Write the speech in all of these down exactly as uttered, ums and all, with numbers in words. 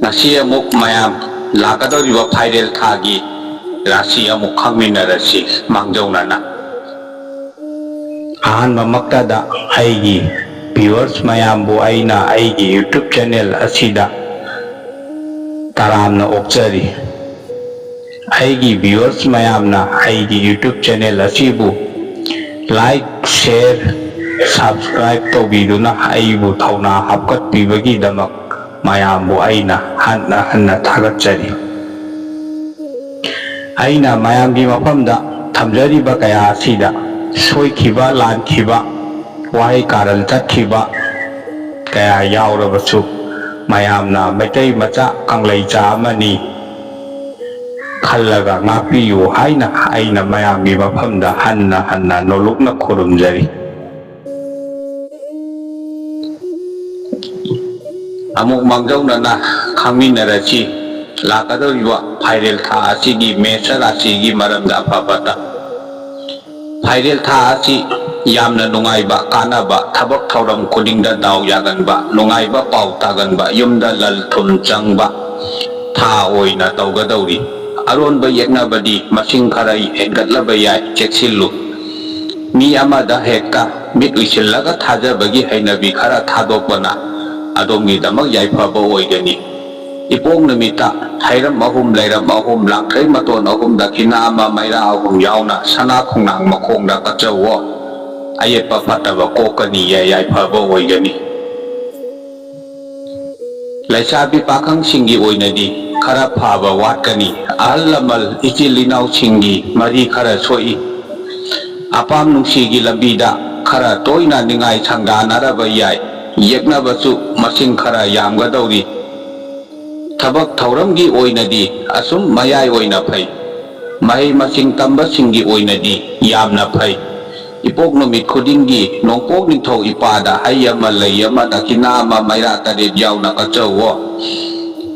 ꯉꯁꯤ ꯑꯃꯨꯛ ꯃꯌꯥꯝ ꯂꯥꯛꯀꯗꯧꯔꯤꯕ ꯐꯥꯏꯔꯦꯜ ꯊꯥꯒꯤ ꯔꯥꯁꯤ ꯑꯃꯨꯛ ꯈꯪꯃꯤꯟꯅꯔꯁꯤ ꯃꯥꯡꯖꯧꯅꯅ꯫ ꯑꯍꯥꯟꯕꯃꯛꯇꯗ ꯑꯩꯒꯤ viewers ꯃꯌꯥꯝꯕꯨ ꯑꯩꯅ ꯑꯩꯒꯤ YouTube channel ꯑꯁꯤꯗ ꯇꯔꯥꯝꯅ ꯑꯣꯛꯆꯔꯤ꯫ ꯑꯩꯒꯤ viewers ꯃꯌꯥꯝꯅ ꯑꯩꯒꯤ YouTube channel ꯑꯁꯤꯕꯨ like, share, subscribe ꯇꯧꯕꯤꯗꯨꯅ ꯑꯩꯕꯨ ꯊꯧꯅꯥ ꯍꯥꯞꯀꯠꯄꯤꯕꯒꯤꯗꯃꯛ ꯃꯌꯥꯝꯕꯨ ꯑꯩꯅ ꯍꯟꯅ ꯍꯟꯅ ꯊꯥꯒꯠꯆꯔꯤ꯫ ꯑꯩꯅ ꯃꯌꯥꯝꯒꯤ ꯃꯐꯝꯗ ꯊꯝꯖꯔꯤꯕ ꯀꯌꯥ ꯑꯁꯤꯗ ꯁꯣꯏꯈꯤꯕ, ꯂꯥꯟꯈꯤꯕ, ꯋꯥꯍꯩ ꯀꯥꯔꯟ ꯆꯠꯈꯤꯕ ꯀꯌꯥ ꯌꯥꯎꯔꯕꯁꯨ, ꯃꯌꯥꯝꯅ ꯃꯩꯇꯩ ꯃꯆꯥ ꯀꯪꯂꯩꯆꯥ ꯑꯃꯅꯤ ꯈꯜꯂꯒ ꯉꯥꯛꯄꯤꯌꯨ ꯍꯥꯏꯅ ꯑꯩꯅ ꯃꯌꯥꯝꯒꯤ ꯃꯐꯝꯗ ꯍꯟꯅ ꯍꯟꯅ ꯅꯣꯂꯨꯛꯅ ꯈꯨꯔꯨꯝꯖꯔꯤ꯫ ꯑꯃꯨꯛ ꯃꯥꯡꯖꯧꯅꯅ ꯈꯪꯃꯤꯟꯅꯔꯁꯤ ꯂꯥꯛꯀꯗꯧꯔꯤꯕ ꯐꯥꯏꯔꯦꯜ ꯊꯥ ꯑꯁꯤꯒꯤ ꯃꯦꯁ ꯔꯥꯁꯤꯒꯤ ꯃꯔꯝꯗ ꯑꯐ ꯐꯠꯇ꯫ ꯐꯥꯏꯔꯦꯜ ꯊꯥ ꯑꯁꯤ ꯌꯥꯝꯅ ꯅꯨꯡꯉꯥꯏꯕ, ꯀꯥꯟꯅꯕ, ꯊꯕꯛ ꯊꯧꯔꯝ ꯈꯨꯗꯤꯡꯗ ꯗꯥꯎ ꯌꯥꯒꯟꯕ, ꯅꯨꯡꯉꯥꯏꯕ ꯄꯥꯎ ꯇꯥꯒꯟꯕ, ꯌꯨꯝꯗ ꯂꯟ ꯊꯨꯝ ꯆꯪꯕ ꯊꯥ ꯑꯣꯏꯅ ꯇꯧꯒꯗꯧꯔꯤ꯫ ꯑꯔꯣꯟꯕ ꯌꯦꯛꯅꯕꯗꯤ ꯃꯁꯤꯡ ꯈꯔ ꯍꯦꯟꯒꯠꯂꯕ ꯌꯥꯏ, ꯆꯦꯛꯁꯤꯜꯂꯨ꯫ ꯃꯤ ꯑꯃꯗ ꯍꯦꯛꯇ ꯃꯤꯠ ꯎꯏꯁꯤꯜꯂꯒ ꯊꯥꯖꯕꯒꯤ ꯍꯩꯅꯕꯤ ꯈꯔ ꯊꯥꯗꯣꯛꯄꯅ ꯑꯗꯣꯝꯒꯤꯗꯃꯛ ꯌꯥꯏꯐꯕ ꯑꯣꯏꯒꯅꯤ꯫ ꯏꯄꯣꯛ ꯅꯨꯃꯤꯠꯇ ꯍꯩꯔꯝ ꯑꯍꯨꯝ, ꯂꯩꯔꯝ ꯑꯍꯨꯝ, ꯂꯥꯡꯊ꯭ꯔꯩ ꯃꯇꯣꯟ ꯑꯍꯨꯝ, ꯗꯈꯤꯅꯥ ꯑꯃ, ꯃꯩꯔꯥ ꯑꯍꯨꯝ ꯌꯥꯎꯅ ꯁꯅꯥ ꯈꯣꯡꯅꯥꯡ ꯃꯈꯣꯡꯗ ꯀꯠꯆꯧꯋꯣ꯫ ꯑꯌꯦꯠꯄ ꯐꯠꯇꯕ ꯀꯣꯛꯀꯅꯤꯌꯦ, ꯌꯥꯏꯐꯕ ꯑꯣꯏꯒꯅꯤ꯫ ꯂꯩꯁꯥꯕꯤ ꯄꯥꯈꯪꯁꯤꯡꯒꯤ ꯑꯣꯏꯅꯗꯤ ꯈꯔ ꯐꯕ ꯋꯥꯠꯀꯅꯤ꯫ ꯑꯍꯜ ꯂꯃꯟ ꯏꯆꯤꯜ ꯏꯅꯥꯎꯁꯤꯡꯒꯤ ꯃꯔꯤ ꯈꯔ ꯁꯣꯛꯏ꯫ ꯑꯄꯥꯝ ꯅꯨꯡꯁꯤꯒꯤ ꯂꯝꯕꯤꯗ ꯈꯔ ꯇꯣꯏꯅ ꯅꯤꯡꯉꯥꯏ ꯁꯪꯗꯥꯅꯔꯕ ꯌꯥꯏ꯫ ꯌꯦꯛꯅꯕꯁꯨ ꯃꯁꯤꯡ ꯈꯔ ꯌꯥꯝꯒꯗꯧꯔꯤ꯫ ꯊꯕꯛ ꯊꯧꯔꯝꯒꯤ ꯑꯣꯏꯅꯗꯤ ꯑꯁꯨꯝ ꯃꯌꯥꯏ ꯑꯣꯏꯅ ꯐꯩ꯫ ꯃꯍꯩ ꯃꯁꯤꯡ ꯇꯝꯕꯁꯤꯡꯒꯤ ꯑꯣꯏꯅꯗꯤ ꯌꯥꯝꯅ ꯐꯩ꯫ ꯏꯄꯣꯛ ꯅꯨꯃꯤꯠ ꯈꯨꯗꯤꯡꯒꯤ ꯅꯣꯡꯄꯣꯛ ꯅꯤꯡꯊꯧ ꯏꯄꯥꯗ ꯍꯩ ꯑꯃ, ꯂꯩ ꯑꯃ, ꯗꯈꯤꯅꯥ ꯑꯃ, ꯃꯩꯔꯥ ꯇꯔꯦꯠ ꯌꯥꯎꯅ ꯀꯠꯆꯧꯋꯣ꯫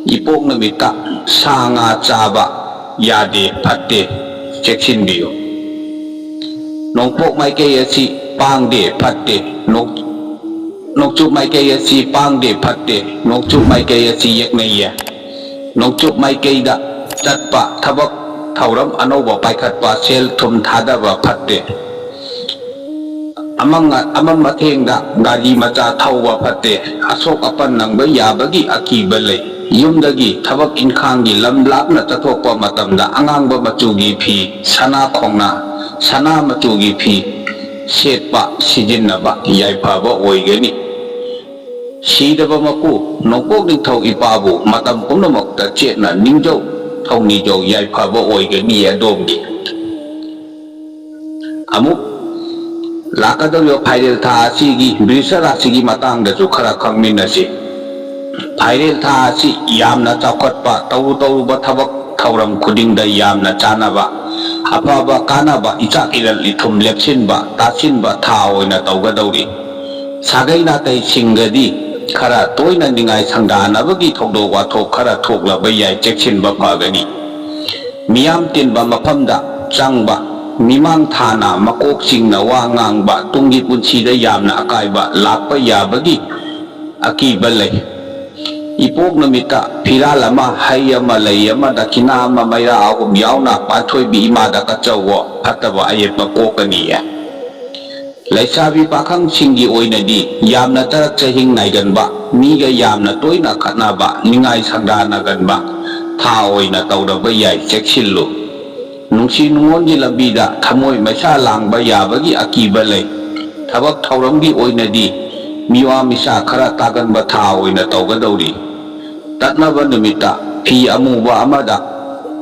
ꯏꯄꯣꯛ ꯅꯨꯃꯤꯠꯇ ꯁꯥ ꯉꯥ ꯆꯥꯕ ꯌꯥꯗꯦ, ꯐꯠꯇꯦ, ꯆꯦꯛꯁꯤꯟꯕꯤꯌꯨ꯫ ꯅꯣꯡꯄꯣꯛ ꯃꯥꯏꯀꯩ ꯑꯁꯤ ꯄꯥꯡꯗꯦ, ꯐꯠꯇꯦ꯫ ꯅꯣꯡ-, ꯅꯣꯡꯆꯨꯞ ꯃꯥꯏꯀꯩ ꯑꯁꯤ ꯄꯥꯡꯗꯦ, ꯐꯠꯇꯦ꯫ ꯅꯣꯡꯆꯨꯞ ꯃꯥꯏꯀꯩ ꯑꯁꯤ ꯌꯦꯛꯅꯩꯌꯦ꯫ ꯅꯣꯡꯆꯨꯞ ꯃꯥꯏꯀꯩꯗ ꯆꯠꯄ, ꯊꯕꯛ ꯊꯧꯔꯝ ꯑꯅꯧꯕ ꯄꯥꯏꯈꯠꯄ, ꯁꯦꯜ ꯊꯨꯝ ꯊꯥꯗꯕ ꯐꯠꯇꯦ꯫ ꯑꯃꯪ-, ꯑꯃꯝ ꯑꯊꯦꯡꯗ ꯒꯥꯔꯤ ꯃꯆꯥ ꯊꯧꯕ ꯐꯠꯇꯦ꯫ ꯑꯁꯣꯛ ꯑꯄꯟ ꯅꯪꯕ ꯌꯥꯕꯒꯤ ꯑꯀꯤꯕ ꯂꯩ꯫ ꯌꯨꯝꯗꯒꯤ ꯊꯕꯛ ꯏꯟꯈꯥꯡꯒꯤ ꯂꯝ ꯂꯥꯞꯅ ꯆꯠꯊꯣꯛꯄ ꯃꯇꯝꯗ ꯑꯉꯥꯡꯕ ꯃꯆꯨꯒꯤ ꯐꯤ, ꯁꯅꯥ ꯈꯣꯡꯅꯥ, ꯁꯅꯥ ꯃꯆꯨꯒꯤ ꯐꯤ ꯁꯦꯠꯄ, ꯁꯤꯖꯤꯟꯅꯕ ꯌꯥꯏꯐꯕ ꯑꯣꯏꯒꯅꯤ꯫ ꯁꯤꯗꯕ ꯃꯄꯨ ꯅꯣꯡꯄꯣꯛ ꯅꯤꯡꯊꯧ ꯏꯄꯥꯕꯨ ꯃꯇꯝ ꯄꯨꯝꯅꯃꯛꯇ ꯆꯦꯠꯅ ꯅꯤꯡꯖꯧ, ꯊꯧꯅꯤꯖꯧ, ꯌꯥꯏꯐꯕ ꯑꯣꯏꯒꯅꯤ ꯑꯗꯣꯝꯒꯤ꯫ ꯑꯃꯨꯛ ꯂꯥꯛꯀꯗꯧꯔꯤꯕ ꯐꯥꯏꯔꯦꯜ ꯊꯥ ꯑꯁꯤꯒꯤ ꯕ꯭ꯔꯤꯁ ꯔꯥꯁꯤꯒꯤ ꯃꯇꯥꯡꯗꯁꯨ ꯈꯔ ꯈꯪꯃꯤꯟꯅꯁꯤ꯫ ꯐꯥꯏꯔꯦꯜ ꯊꯥ ꯑꯁꯤ ꯌꯥꯝꯅ ꯆꯥꯎꯈꯠꯄ, ꯇꯧꯔꯨ ꯇꯧꯔꯨꯕ ꯊꯕꯛ ꯊꯧꯔꯝ ꯈꯨꯗꯤꯡꯗ ꯌꯥꯝꯅ ꯆꯥꯅꯕ, ꯑꯐꯕ ꯀꯥꯟꯅꯕ, ꯏꯆꯥꯛ ꯏꯔꯜ ꯏꯊꯨꯝ ꯂꯦꯞꯁꯤꯟꯕ, ꯇꯥꯁꯤꯟꯕ ꯊꯥ ꯑꯣꯏꯅ ꯇꯧꯒꯗꯧꯔꯤ꯫ ꯁꯥꯒꯩ ꯅꯥꯇꯩꯁꯤꯡꯒꯗꯤ ꯈꯔ ꯇꯣꯏꯅ ꯅꯤꯡꯉꯥꯏ ꯁꯪꯗꯥꯅꯕꯒꯤ ꯊꯧꯗꯣꯛ ꯋꯥꯊꯣꯛ ꯈꯔ ꯊꯣꯛꯂꯕ ꯌꯥꯏ, ꯆꯦꯛꯁꯤꯟꯕ ꯐꯒꯅꯤ꯫ ꯃꯤꯌꯥꯝ ꯇꯤꯟꯕ ꯃꯐꯝꯗ ꯆꯪꯕ, ꯃꯤꯃꯥꯡ ꯊꯥꯅ ꯃꯀꯣꯛꯁꯤꯡꯅ ꯋꯥ ꯉꯥꯡꯕ, ꯇꯨꯡꯒꯤ ꯄꯨꯟꯁꯤꯗ ꯌꯥꯝꯅ ꯑꯀꯥꯏꯕ ꯂꯥꯛꯄ ꯌꯥꯕꯒꯤ ꯑꯀꯤꯕ ꯂꯩ꯫ ꯏꯄꯣꯛ ꯅꯨꯃꯤꯠꯇ ꯐꯤꯔꯥꯜ ꯑꯃ, ꯍꯩ ꯑꯃ, ꯂꯩ ꯑꯃ, ꯗꯈꯤꯅꯥ ꯑꯃ, ꯃꯩꯔꯥ ꯑꯍꯨꯝ ꯌꯥꯎꯅ ꯄꯥꯟꯊꯣꯏꯕꯤ ꯏꯃꯥꯗ ꯀꯠꯆꯧꯋꯣ, ꯐꯠꯇꯕ ꯑꯌꯦꯠꯄ ꯀꯣꯛꯀꯅꯤꯌꯦ꯫ ꯂꯩꯁꯥꯕꯤ ꯄꯥꯈꯪꯁꯤꯡꯒꯤ ꯑꯣꯏꯅꯗꯤ ꯌꯥꯝꯅ ꯆꯔꯛ ꯆꯍꯤꯡ ꯅꯥꯏꯒꯟꯕ, ꯃꯤꯒ ꯌꯥꯝꯅ ꯇꯣꯏꯅ ꯈꯠꯅꯕ, ꯅꯤꯡꯉꯥꯏ ꯁꯪꯗꯥꯅꯒꯟꯕ ꯊꯥ ꯑꯣꯏꯅ ꯇꯧꯔꯕ ꯌꯥꯏ, ꯆꯦꯛꯁꯤꯜꯂꯨ꯫ ꯅꯨꯡꯁꯤ ꯅꯨꯡꯉꯣꯟꯒꯤ ꯂꯝꯕꯤꯗ ꯊꯃꯣꯏ ꯃꯩꯁꯥ ꯂꯥꯡꯕ ꯌꯥꯕꯒꯤ ꯑꯀꯤꯕ ꯂꯩ꯫ ꯊꯕꯛ ꯊꯧꯔꯝꯒꯤ ꯑꯣꯏꯅꯗꯤ ꯃꯤꯋꯥ ꯃꯤꯁꯥ ꯈꯔ ꯇꯥꯒꯟꯕ ꯊꯥ ꯑꯣꯏꯅ ꯇꯧꯒꯗꯧꯔꯤ꯫ ꯇꯠꯅꯕ ꯅꯨꯃꯤꯠꯇ ꯐꯤ ꯑꯃꯨꯕ ꯑꯃꯗ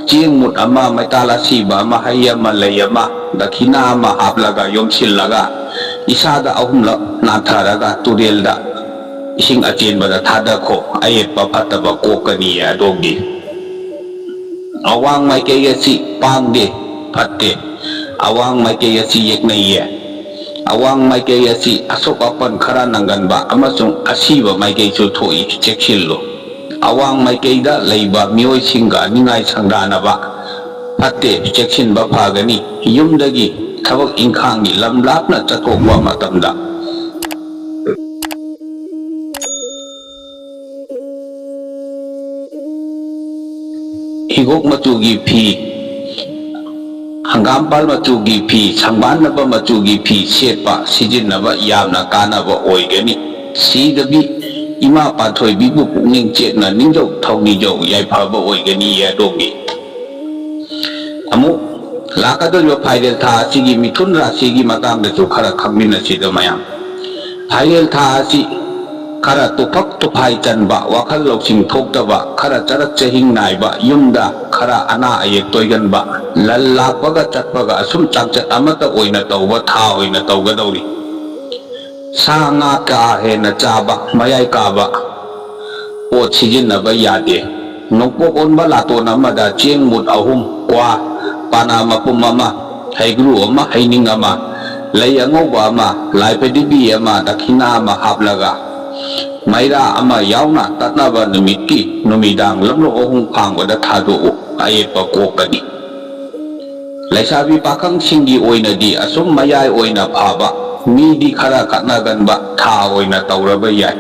ꯆꯦꯡ ꯃꯨꯠ ꯑꯃ, ꯃꯩꯇꯥꯜ ꯑꯁꯤꯕ ꯑꯃ, ꯍꯩ ꯑꯃ, ꯂꯩ ꯑꯃ, ꯗꯈꯤꯅꯥ ꯑꯃ ꯍꯥꯞꯂꯒ ꯌꯣꯝꯁꯤꯜꯂꯒ ꯏꯁꯥꯗ ꯑꯍꯨꯝꯂꯛ ꯅꯥꯟꯊꯔꯒ ꯇꯨꯔꯦꯜꯗ ꯏꯁꯤꯡ ꯑꯆꯦꯟꯕꯗ ꯊꯥꯗꯈꯣ꯫ ꯑꯌꯦꯠꯄ ꯐꯠꯇꯕ ꯀꯣꯛꯀꯅꯤ ꯑꯗꯣꯝꯒꯤ꯫ ꯑꯋꯥꯡ ꯃꯥꯏꯀꯩ ꯑꯁꯤ ꯄꯥꯡꯗꯦ, ꯐꯠꯇꯦ꯫ ꯑꯋꯥꯡ ꯃꯥꯏꯀꯩ ꯑꯁꯤ ꯌꯦꯛꯅꯩꯌꯦ꯫ ꯑꯋꯥꯡ ꯃꯥꯏꯀꯩ ꯑꯁꯤ ꯑꯁꯣꯛ ꯑꯄꯟ ꯈꯔ ꯅꯪꯒꯟꯕ ꯑꯃꯁꯨꯡ ꯑꯁꯤꯕ ꯃꯥꯏꯀꯩꯁꯨ ꯊꯣꯛꯏ, ꯆꯦꯛꯁꯤꯜꯂꯨ꯫ ꯑꯋꯥꯡ ꯃꯥꯏꯀꯩꯗ ꯂꯩꯕ ꯃꯤꯑꯣꯏꯁꯤꯡꯒ ꯅꯤꯡꯉꯥꯏ ꯁꯪꯗꯥꯅꯕ ꯐꯠꯇꯦ, ꯆꯦꯛꯁꯤꯟꯕ ꯐꯒꯅꯤ꯫ ꯌꯨꯝꯗꯒꯤ ꯊꯕꯛ ꯏꯪꯈꯥꯡꯒꯤ ꯂꯝ ꯂꯥꯞꯅ ꯆꯠꯊꯣꯛꯄ ꯃꯇꯝꯗ ꯍꯤꯒꯣꯛ ꯃꯆꯨꯒꯤ ꯐꯤ, ꯍꯪꯒꯥꯝꯄꯥꯜ ꯃꯆꯨꯒꯤ ꯐꯤ, ꯁꯪꯕꯥꯟꯅꯕ ꯃꯆꯨꯒꯤ ꯐꯤ ꯁꯦꯠꯄ, ꯁꯤꯖꯤꯟꯅꯕ ꯌꯥꯝꯅ ꯀꯥꯟꯅꯕ ꯑꯣꯏꯒꯅꯤ꯫ ꯁꯤꯗꯕꯤ ꯏꯃꯥ ꯄꯥꯟꯊꯣꯏꯕꯤꯕꯨ ꯄꯨꯛꯅꯤꯡ ꯆꯦꯠꯅ ꯅꯤꯡꯖꯧ ꯊꯧꯅꯤꯖꯧ ꯌꯥꯏꯐꯕ ꯑꯣꯏꯒꯅꯤ ꯑꯗꯣꯝꯒꯤ꯫ ꯑꯃꯨꯛ ꯂꯥꯛꯀꯗꯧꯔꯤꯕ ꯐꯥꯏꯔꯦꯜ ꯊꯥ ꯑꯁꯤꯒꯤ ꯃꯤꯊꯨꯟ ꯔꯥꯁꯤꯒꯤ ꯃꯇꯥꯡꯗꯁꯨ ꯈꯔ ꯈꯪꯃꯤꯟꯅꯁꯤꯗ ꯃꯌꯥꯝ꯫ ꯐꯥꯏꯔꯦꯜ ꯊꯥ ꯑꯁꯤ ꯈꯔ ꯇꯨꯐꯛ ꯇꯨꯐꯥꯏ ꯆꯟꯕ, ꯋꯥꯈꯜ ꯂꯧꯁꯤꯡ ꯊꯣꯛꯇꯕ, ꯈꯔ ꯆꯔꯛ ꯆꯍꯤꯡ ꯅꯥꯏꯕ, ꯌꯨꯝꯗ ꯈꯔ ꯑꯅꯥ ꯑꯌꯦꯛ ꯇꯣꯏꯒꯟꯕ, ꯂꯟ ꯂꯥꯛꯄꯒ ꯆꯠꯄꯒ ꯑꯁꯨꯝ ꯆꯥꯡꯆꯠ ꯑꯃꯠꯇ ꯑꯣꯏꯅ ꯇꯧꯕ ꯊꯥ ꯑꯣꯏꯅ ꯇꯧꯒꯗꯧꯔꯤ꯫ ꯁꯥ ꯉꯥ ꯀꯥ ꯍꯦꯟꯅ ꯆꯥꯕ, ꯃꯌꯥꯏ ꯀꯥꯕ ꯄꯣꯠ ꯁꯤꯖꯤꯟꯅꯕ ꯌꯥꯗꯦ꯫ ꯅꯣꯡꯄꯣꯛ ꯑꯣꯟꯕ ꯂꯥꯇꯣꯟ ꯑꯃꯗ ꯆꯦꯡ ꯃꯨꯠ ꯑꯍꯨꯝ, ꯀ꯭ꯋꯥ, ꯄꯥꯅꯥ ꯃꯄꯨꯝ ꯑꯃ, ꯍꯩꯒ꯭ꯔꯨ ꯑꯃ, ꯍꯩꯅꯤꯡ ꯑꯃ, ꯂꯩ ꯑꯉꯧꯕ ꯑꯃ, ꯂꯥꯏ ꯄꯗꯤꯕꯤ ꯑꯃ, ꯗꯈꯤꯅꯥ ꯑꯃ ꯍꯥꯞꯂꯒ ꯃꯩꯔꯥ ꯑꯃ ꯌꯥꯎꯅ ꯇꯠꯅꯕ ꯅꯨꯃꯤꯠꯀꯤ ꯅꯨꯃꯤꯗꯥꯡ ꯂꯝꯂꯣꯛ ꯑꯍꯨꯝ ꯐꯥꯡꯕꯗ ꯊꯥꯗꯣꯛꯎ, ꯑꯌꯦꯠꯄ ꯀꯣꯛꯀꯅꯤ꯫ ꯂꯩꯁꯥꯕꯤ ꯄꯥꯈꯪꯁꯤꯡꯒꯤ ꯑꯣꯏꯅꯗꯤ ꯑꯁꯨꯝ ꯃꯌꯥꯏ ꯑꯣꯏꯅ ꯐꯕ, ꯃꯤꯗꯤ ꯈꯔ ꯈꯠꯅꯒꯟꯕ ꯊꯥ ꯑꯣꯏꯅ ꯇꯧꯔꯕ ꯌꯥꯏ꯫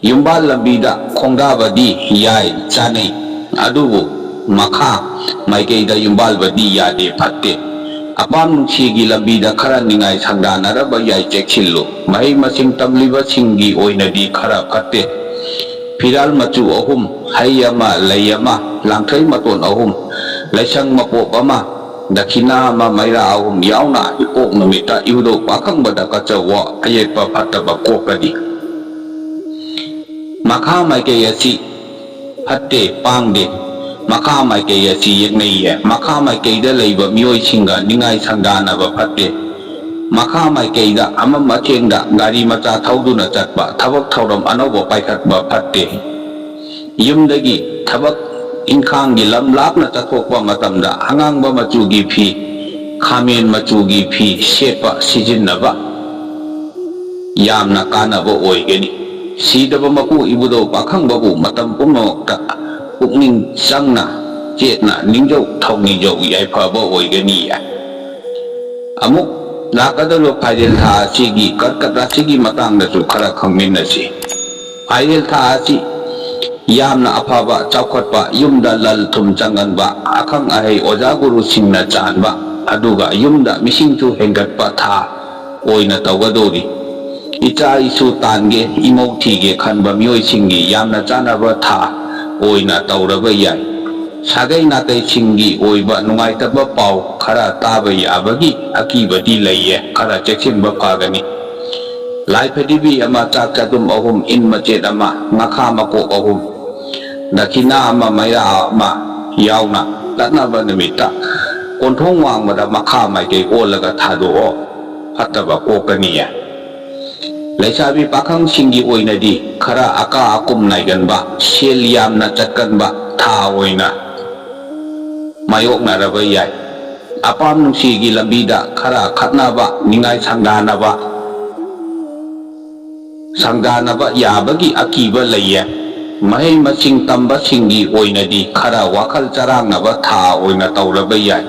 ꯌꯨꯝꯕꯥꯜ ꯂꯝꯕꯤꯗ ꯈꯣꯡꯗꯥꯕꯗꯤ ꯌꯥꯏ, ꯆꯥꯅꯩ꯫ ꯑꯗꯨꯕꯨ ꯃꯈꯥ ꯃꯥꯏꯀꯩꯗ ꯌꯨꯝꯕꯥꯜꯕꯗꯤ ꯌꯥꯗꯦ, ꯐꯠꯇꯦ꯫ ꯑꯄꯥꯝ ꯅꯨꯡꯁꯤꯒꯤ ꯂꯝꯕꯤꯗ ꯈꯔ ꯅꯤꯡꯉꯥꯏ ꯁꯪꯗꯥꯅꯔꯕ ꯌꯥꯏ, ꯆꯦꯛꯁꯤꯜꯂꯨ꯫ ꯃꯍꯩ ꯃꯁꯤꯡ ꯇꯝꯂꯤꯕꯁꯤꯡꯒꯤ ꯑꯣꯏꯅꯗꯤ ꯈꯔ ꯐꯠꯇꯦ꯫ ꯐꯤꯔꯥꯜ ꯃꯆꯨ ꯑꯍꯨꯝ, ꯍꯩ ꯑꯃ, ꯂꯩ ꯑꯃ, ꯂꯥꯡꯊ꯭ꯔꯩ ꯃꯇꯣꯟ ꯑꯍꯨꯝ, ꯂꯩꯁꯪ ꯃꯄꯣꯞ ꯑꯃ, ꯗꯈꯤꯅꯥ ꯑꯃ, ꯃꯩꯔꯥ ꯑꯍꯨꯝ ꯌꯥꯎꯅ ꯏꯄꯣꯛ ꯅꯨꯃꯤꯠꯇ ꯏꯕꯨꯙꯧ ꯄꯥꯈꯪꯕꯗ ꯀꯠꯆꯧꯋꯣ, ꯑꯌꯦꯠꯄ ꯐꯠꯇꯕ ꯀꯣꯛꯀꯅꯤ꯫ ꯃꯈꯥ ꯃꯥꯏꯀꯩ ꯑꯁꯤ ꯐꯠꯇꯦ, ꯄꯥꯡꯗꯦ꯫ ꯃꯈꯥ ꯃꯥꯏꯀꯩ ꯑꯁꯤ ꯌꯦꯛꯅꯩꯌꯦ꯫ ꯃꯈꯥ ꯃꯥꯏꯀꯩꯗ ꯂꯩꯕ ꯃꯤꯑꯣꯏꯁꯤꯡꯒ ꯅꯤꯡꯉꯥꯏ ꯁꯪꯗꯥꯅꯕ ꯐꯠꯇꯦ꯫ ꯃꯈꯥ ꯃꯥꯏꯀꯩꯗ ꯑꯃꯝ ꯑꯊꯦꯡꯗ ꯒꯥꯔꯤ ꯃꯆꯥ ꯊꯧꯗꯨꯅ ꯆꯠꯄ, ꯊꯕꯛ ꯊꯧꯔꯝ ꯑꯅꯧꯕ ꯄꯥꯏꯈꯠꯄ ꯐꯠꯇꯦ꯫ ꯌꯨꯝꯗꯒꯤ ꯊꯕꯛ ꯏꯪꯈꯥꯡꯒꯤ ꯂꯝ ꯂꯥꯞꯅ ꯆꯠꯊꯣꯛꯄ ꯃꯇꯝꯗ ꯑꯉꯥꯡꯕ ꯃꯆꯨꯒꯤ ꯐꯤ, ꯈꯥꯃꯦꯟ ꯃꯆꯨꯒꯤ ꯐꯤ ꯁꯦꯠꯄ, ꯁꯤꯖꯤꯟꯅꯕ ꯌꯥꯝꯅ ꯀꯥꯟꯅꯕ ꯑꯣꯏꯒꯅꯤ꯫ ꯁꯤꯗꯕ ꯃꯄꯨ ꯏꯕꯨꯙꯧ ꯄꯥꯈꯪꯕꯕꯨ ꯃꯇꯝ ꯄꯨꯝꯅꯃꯛꯇ ꯄꯨꯛꯅꯤꯡ ꯆꯪꯅ, ꯆꯦꯠꯅ ꯅꯤꯡꯖꯧ ꯊꯧꯅꯤꯖꯧ ꯌꯥꯏꯐꯕ ꯑꯣꯏꯒꯅꯤ꯫ ꯑꯃꯨꯛ ꯂꯥꯛꯀꯗꯧꯔꯤꯕ ꯐꯥꯏꯔꯦꯜ ꯊꯥ ꯑꯁꯤꯒꯤ ꯀꯔꯀꯠ ꯔꯥꯁꯤꯒꯤ ꯃꯇꯥꯡꯗꯁꯨ ꯈꯔ ꯈꯪꯃꯤꯟꯅꯁꯤ꯫ ꯐꯥꯏꯔꯦꯜ ꯊꯥ ꯑꯁꯤ ꯌꯥꯝꯅ ꯑꯐꯕ, ꯆꯥꯎꯈꯠꯄ, ꯌꯨꯝꯗ ꯂꯟ ꯊꯨꯝ ꯆꯪꯒꯟꯕ, ꯑꯈꯪ ꯑꯍꯩ ꯑꯣꯖꯥ ꯒꯨꯔꯨꯁꯤꯡꯅ ꯆꯥꯟꯕ, ꯑꯗꯨꯒ ꯌꯨꯝꯗ ꯃꯤꯁꯤꯡꯁꯨ ꯍꯦꯟꯒꯠꯄ ꯊꯥ ꯑꯣꯏꯅ ꯇꯧꯒꯗꯧꯔꯤ꯫ ꯏꯆꯥ ꯏꯁꯨ ꯇꯥꯟꯒꯦ, ꯏꯃꯧ ꯊꯤꯒꯦ ꯈꯟꯕ ꯃꯤꯑꯣꯏꯁꯤꯡꯒꯤ ꯌꯥꯝꯅ ꯆꯥꯅꯕ ꯊꯥ ꯑꯣꯏꯅ ꯇꯧꯔꯕ ꯌꯥꯏ꯫ ꯁꯥꯒꯩ ꯅꯥꯇꯩꯁꯤꯡꯒꯤ ꯑꯣꯏꯕ ꯅꯨꯡꯉꯥꯏꯇꯕ ꯄꯥꯎ ꯈꯔ ꯇꯥꯕ ꯌꯥꯕꯒꯤ ꯑꯀꯤꯕꯗꯤ ꯂꯩꯌꯦ, ꯈꯔ ꯆꯦꯛꯁꯤꯟꯕ ꯐꯒꯅꯤ꯫ ꯂꯥꯏ ꯐꯗꯤꯕꯤ ꯑꯃ, ꯆꯥꯛ ꯆꯗꯨꯝ ꯑꯍꯨꯝ, ꯏꯟ ꯃꯆꯦꯠ ꯑꯃ, ꯉꯥꯈꯥ ꯃꯀꯣꯛ ꯑꯍꯨꯝ, ꯗꯈꯤꯅꯥ ꯑꯃ, ꯃꯩꯔꯥ ꯑꯃ ꯌꯥꯎꯅ ꯇꯠꯅꯕ ꯅꯨꯃꯤꯠꯇ ꯀꯣꯟꯊꯣꯡ ꯋꯥꯡꯃꯗ ꯃꯈꯥ ꯃꯥꯏꯀꯩ ꯑꯣꯜꯂꯒ ꯊꯥꯗꯣꯛꯑꯣ꯫ ꯐꯠꯇꯕ ꯀꯣꯛꯀꯅꯤꯌꯦ꯫ ꯂꯩꯁꯥꯕꯤ ꯄꯥꯈꯪꯁꯤꯡꯒꯤ ꯑꯣꯏꯅꯗꯤ ꯈꯔ ꯑꯀꯥ ꯑꯀꯨꯝ ꯅꯥꯏꯒꯟꯕ, ꯁꯦꯜ ꯌꯥꯝꯅ ꯆꯠꯀꯟꯕ ꯊꯥ ꯑꯣꯏꯅ ꯃꯥꯌꯣꯛꯅꯔꯕ ꯌꯥꯏ꯫ ꯑꯄꯥꯝ ꯅꯨꯡꯁꯤꯒꯤ ꯂꯝꯕꯤꯗ ꯈꯔ ꯈꯠꯅꯕ, ꯅꯤꯡꯉꯥꯏ ꯁꯪꯗꯥꯅꯕ, ꯁꯪꯗꯥꯅꯕ ꯌꯥꯕꯒꯤ ꯑꯀꯤꯕ ꯂꯩꯌꯦ꯫ ꯃꯍꯩ ꯃꯁꯤꯡ ꯇꯝꯕꯁꯤꯡꯒꯤ ꯑꯣꯏꯅꯗꯤ ꯈꯔ ꯋꯥꯈꯜ ꯆꯔꯥꯡꯅꯕ ꯊꯥ ꯑꯣꯏꯅ ꯇꯧꯔꯕ ꯌꯥꯏ꯫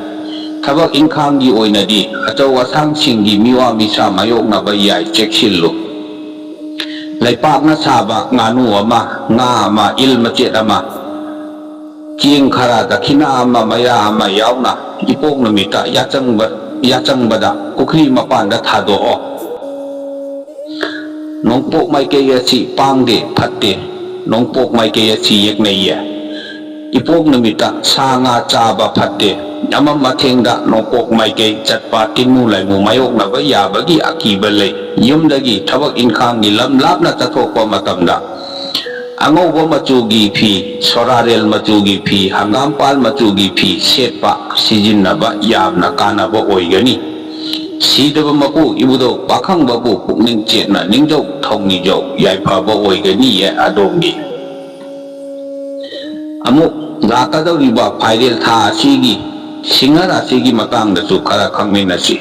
ꯊꯕꯛ ꯏꯪꯈꯥꯡꯒꯤ ꯑꯣꯏꯅꯗꯤ ꯑꯆꯧ ꯑꯁꯥꯡꯁꯤꯡꯒꯤ ꯃꯤꯋꯥ ꯃꯤꯁꯥ ꯃꯥꯌꯣꯛꯅꯕ ꯌꯥꯏ, ꯆꯦꯛꯁꯤꯜꯂꯨ꯫ ꯂꯩꯄꯥꯛꯅ ꯁꯥꯕ ꯉꯥꯅꯨ ꯑꯃ, ꯉꯥ ꯑꯃ, ꯏꯜ ꯃꯆꯦꯠ ꯑꯃ, ꯆꯦꯡ ꯈꯔ, ꯗꯈꯤꯅꯥ ꯑꯃ, ꯃꯩꯔꯥ ꯑꯃ ꯌꯥꯎꯅ ꯏꯄꯣꯛ ꯅꯨꯃꯤꯠꯇ ꯌꯥꯆꯪꯕ-, ꯌꯥꯆꯪꯕꯗ ꯄꯨꯈ꯭ꯔꯤ ꯃꯄꯥꯟꯗ ꯊꯥꯗꯣꯛꯑꯣ꯫ ꯅꯣꯡꯄꯣꯛ ꯃꯥꯏꯀꯩ ꯑꯁꯤ ꯄꯥꯡꯗꯦ, ꯐꯠꯇꯦ꯫ ꯅꯣꯡꯄꯣꯛ ꯃꯥꯏꯀꯩ ꯑꯁꯤ ꯌꯦꯛꯅꯩꯌꯦ꯫ ꯏꯄꯣꯛ ꯅꯨꯃꯤꯠꯇ ꯁꯥ ꯉꯥ ꯆꯥꯕ ꯐꯠꯇꯦ꯫ ꯑꯃꯝ ꯑꯊꯦꯡꯗ ꯅꯣꯡꯄꯣꯛ ꯃꯥꯏꯀꯩ ꯆꯠꯄ ꯇꯤꯟꯃꯨ ꯂꯥꯏꯃꯨ ꯃꯥꯌꯣꯛꯅꯕ ꯌꯥꯕꯒꯤ ꯑꯀꯤꯕ ꯂꯩ꯫ ꯌꯨꯝꯗꯒꯤ ꯊꯕꯛ ꯏꯪꯈꯥꯡꯒꯤ ꯂꯝ ꯂꯥꯞꯅ ꯆꯠꯊꯣꯛꯄ ꯃꯇꯝꯗ ꯑꯉꯧꯕ ꯃꯆꯨꯒꯤ ꯐꯤ, ꯁꯣꯔꯥꯔꯦꯜ ꯃꯆꯨꯒꯤ ꯐꯤ, ꯍꯪꯒꯥꯝꯄꯥꯜ ꯃꯆꯨꯒꯤ ꯐꯤ ꯁꯦꯠꯄ, ꯁꯤꯖꯤꯟꯅꯕ ꯌꯥꯝꯅ ꯀꯥꯟꯅꯕ ꯑꯣꯏꯒꯅꯤ꯫ ꯁꯤꯗꯕ ꯃꯄꯨ ꯏꯕꯨꯙꯧ ꯄꯥꯈꯪꯕꯕꯨ ꯄꯨꯛꯅꯤꯡ ꯆꯦꯠꯅ ꯅꯤꯡꯖꯧ ꯊꯧꯅꯤꯖꯧ, ꯌꯥꯏꯐꯕ ꯑꯣꯏꯒꯅꯤꯌꯦ ꯑꯗꯣꯝꯒꯤ꯫ ꯑꯃꯨꯛ ꯂꯥꯛꯀꯗꯧꯔꯤꯕ ꯐꯥꯏꯔꯦꯜ ꯊꯥ ꯑꯁꯤꯒꯤ ꯁꯤꯡꯍ ꯔꯥꯁꯤꯒꯤ ꯃꯇꯥꯡꯗꯁꯨ ꯈꯔ ꯈꯪꯃꯤꯟꯅꯁꯤ꯫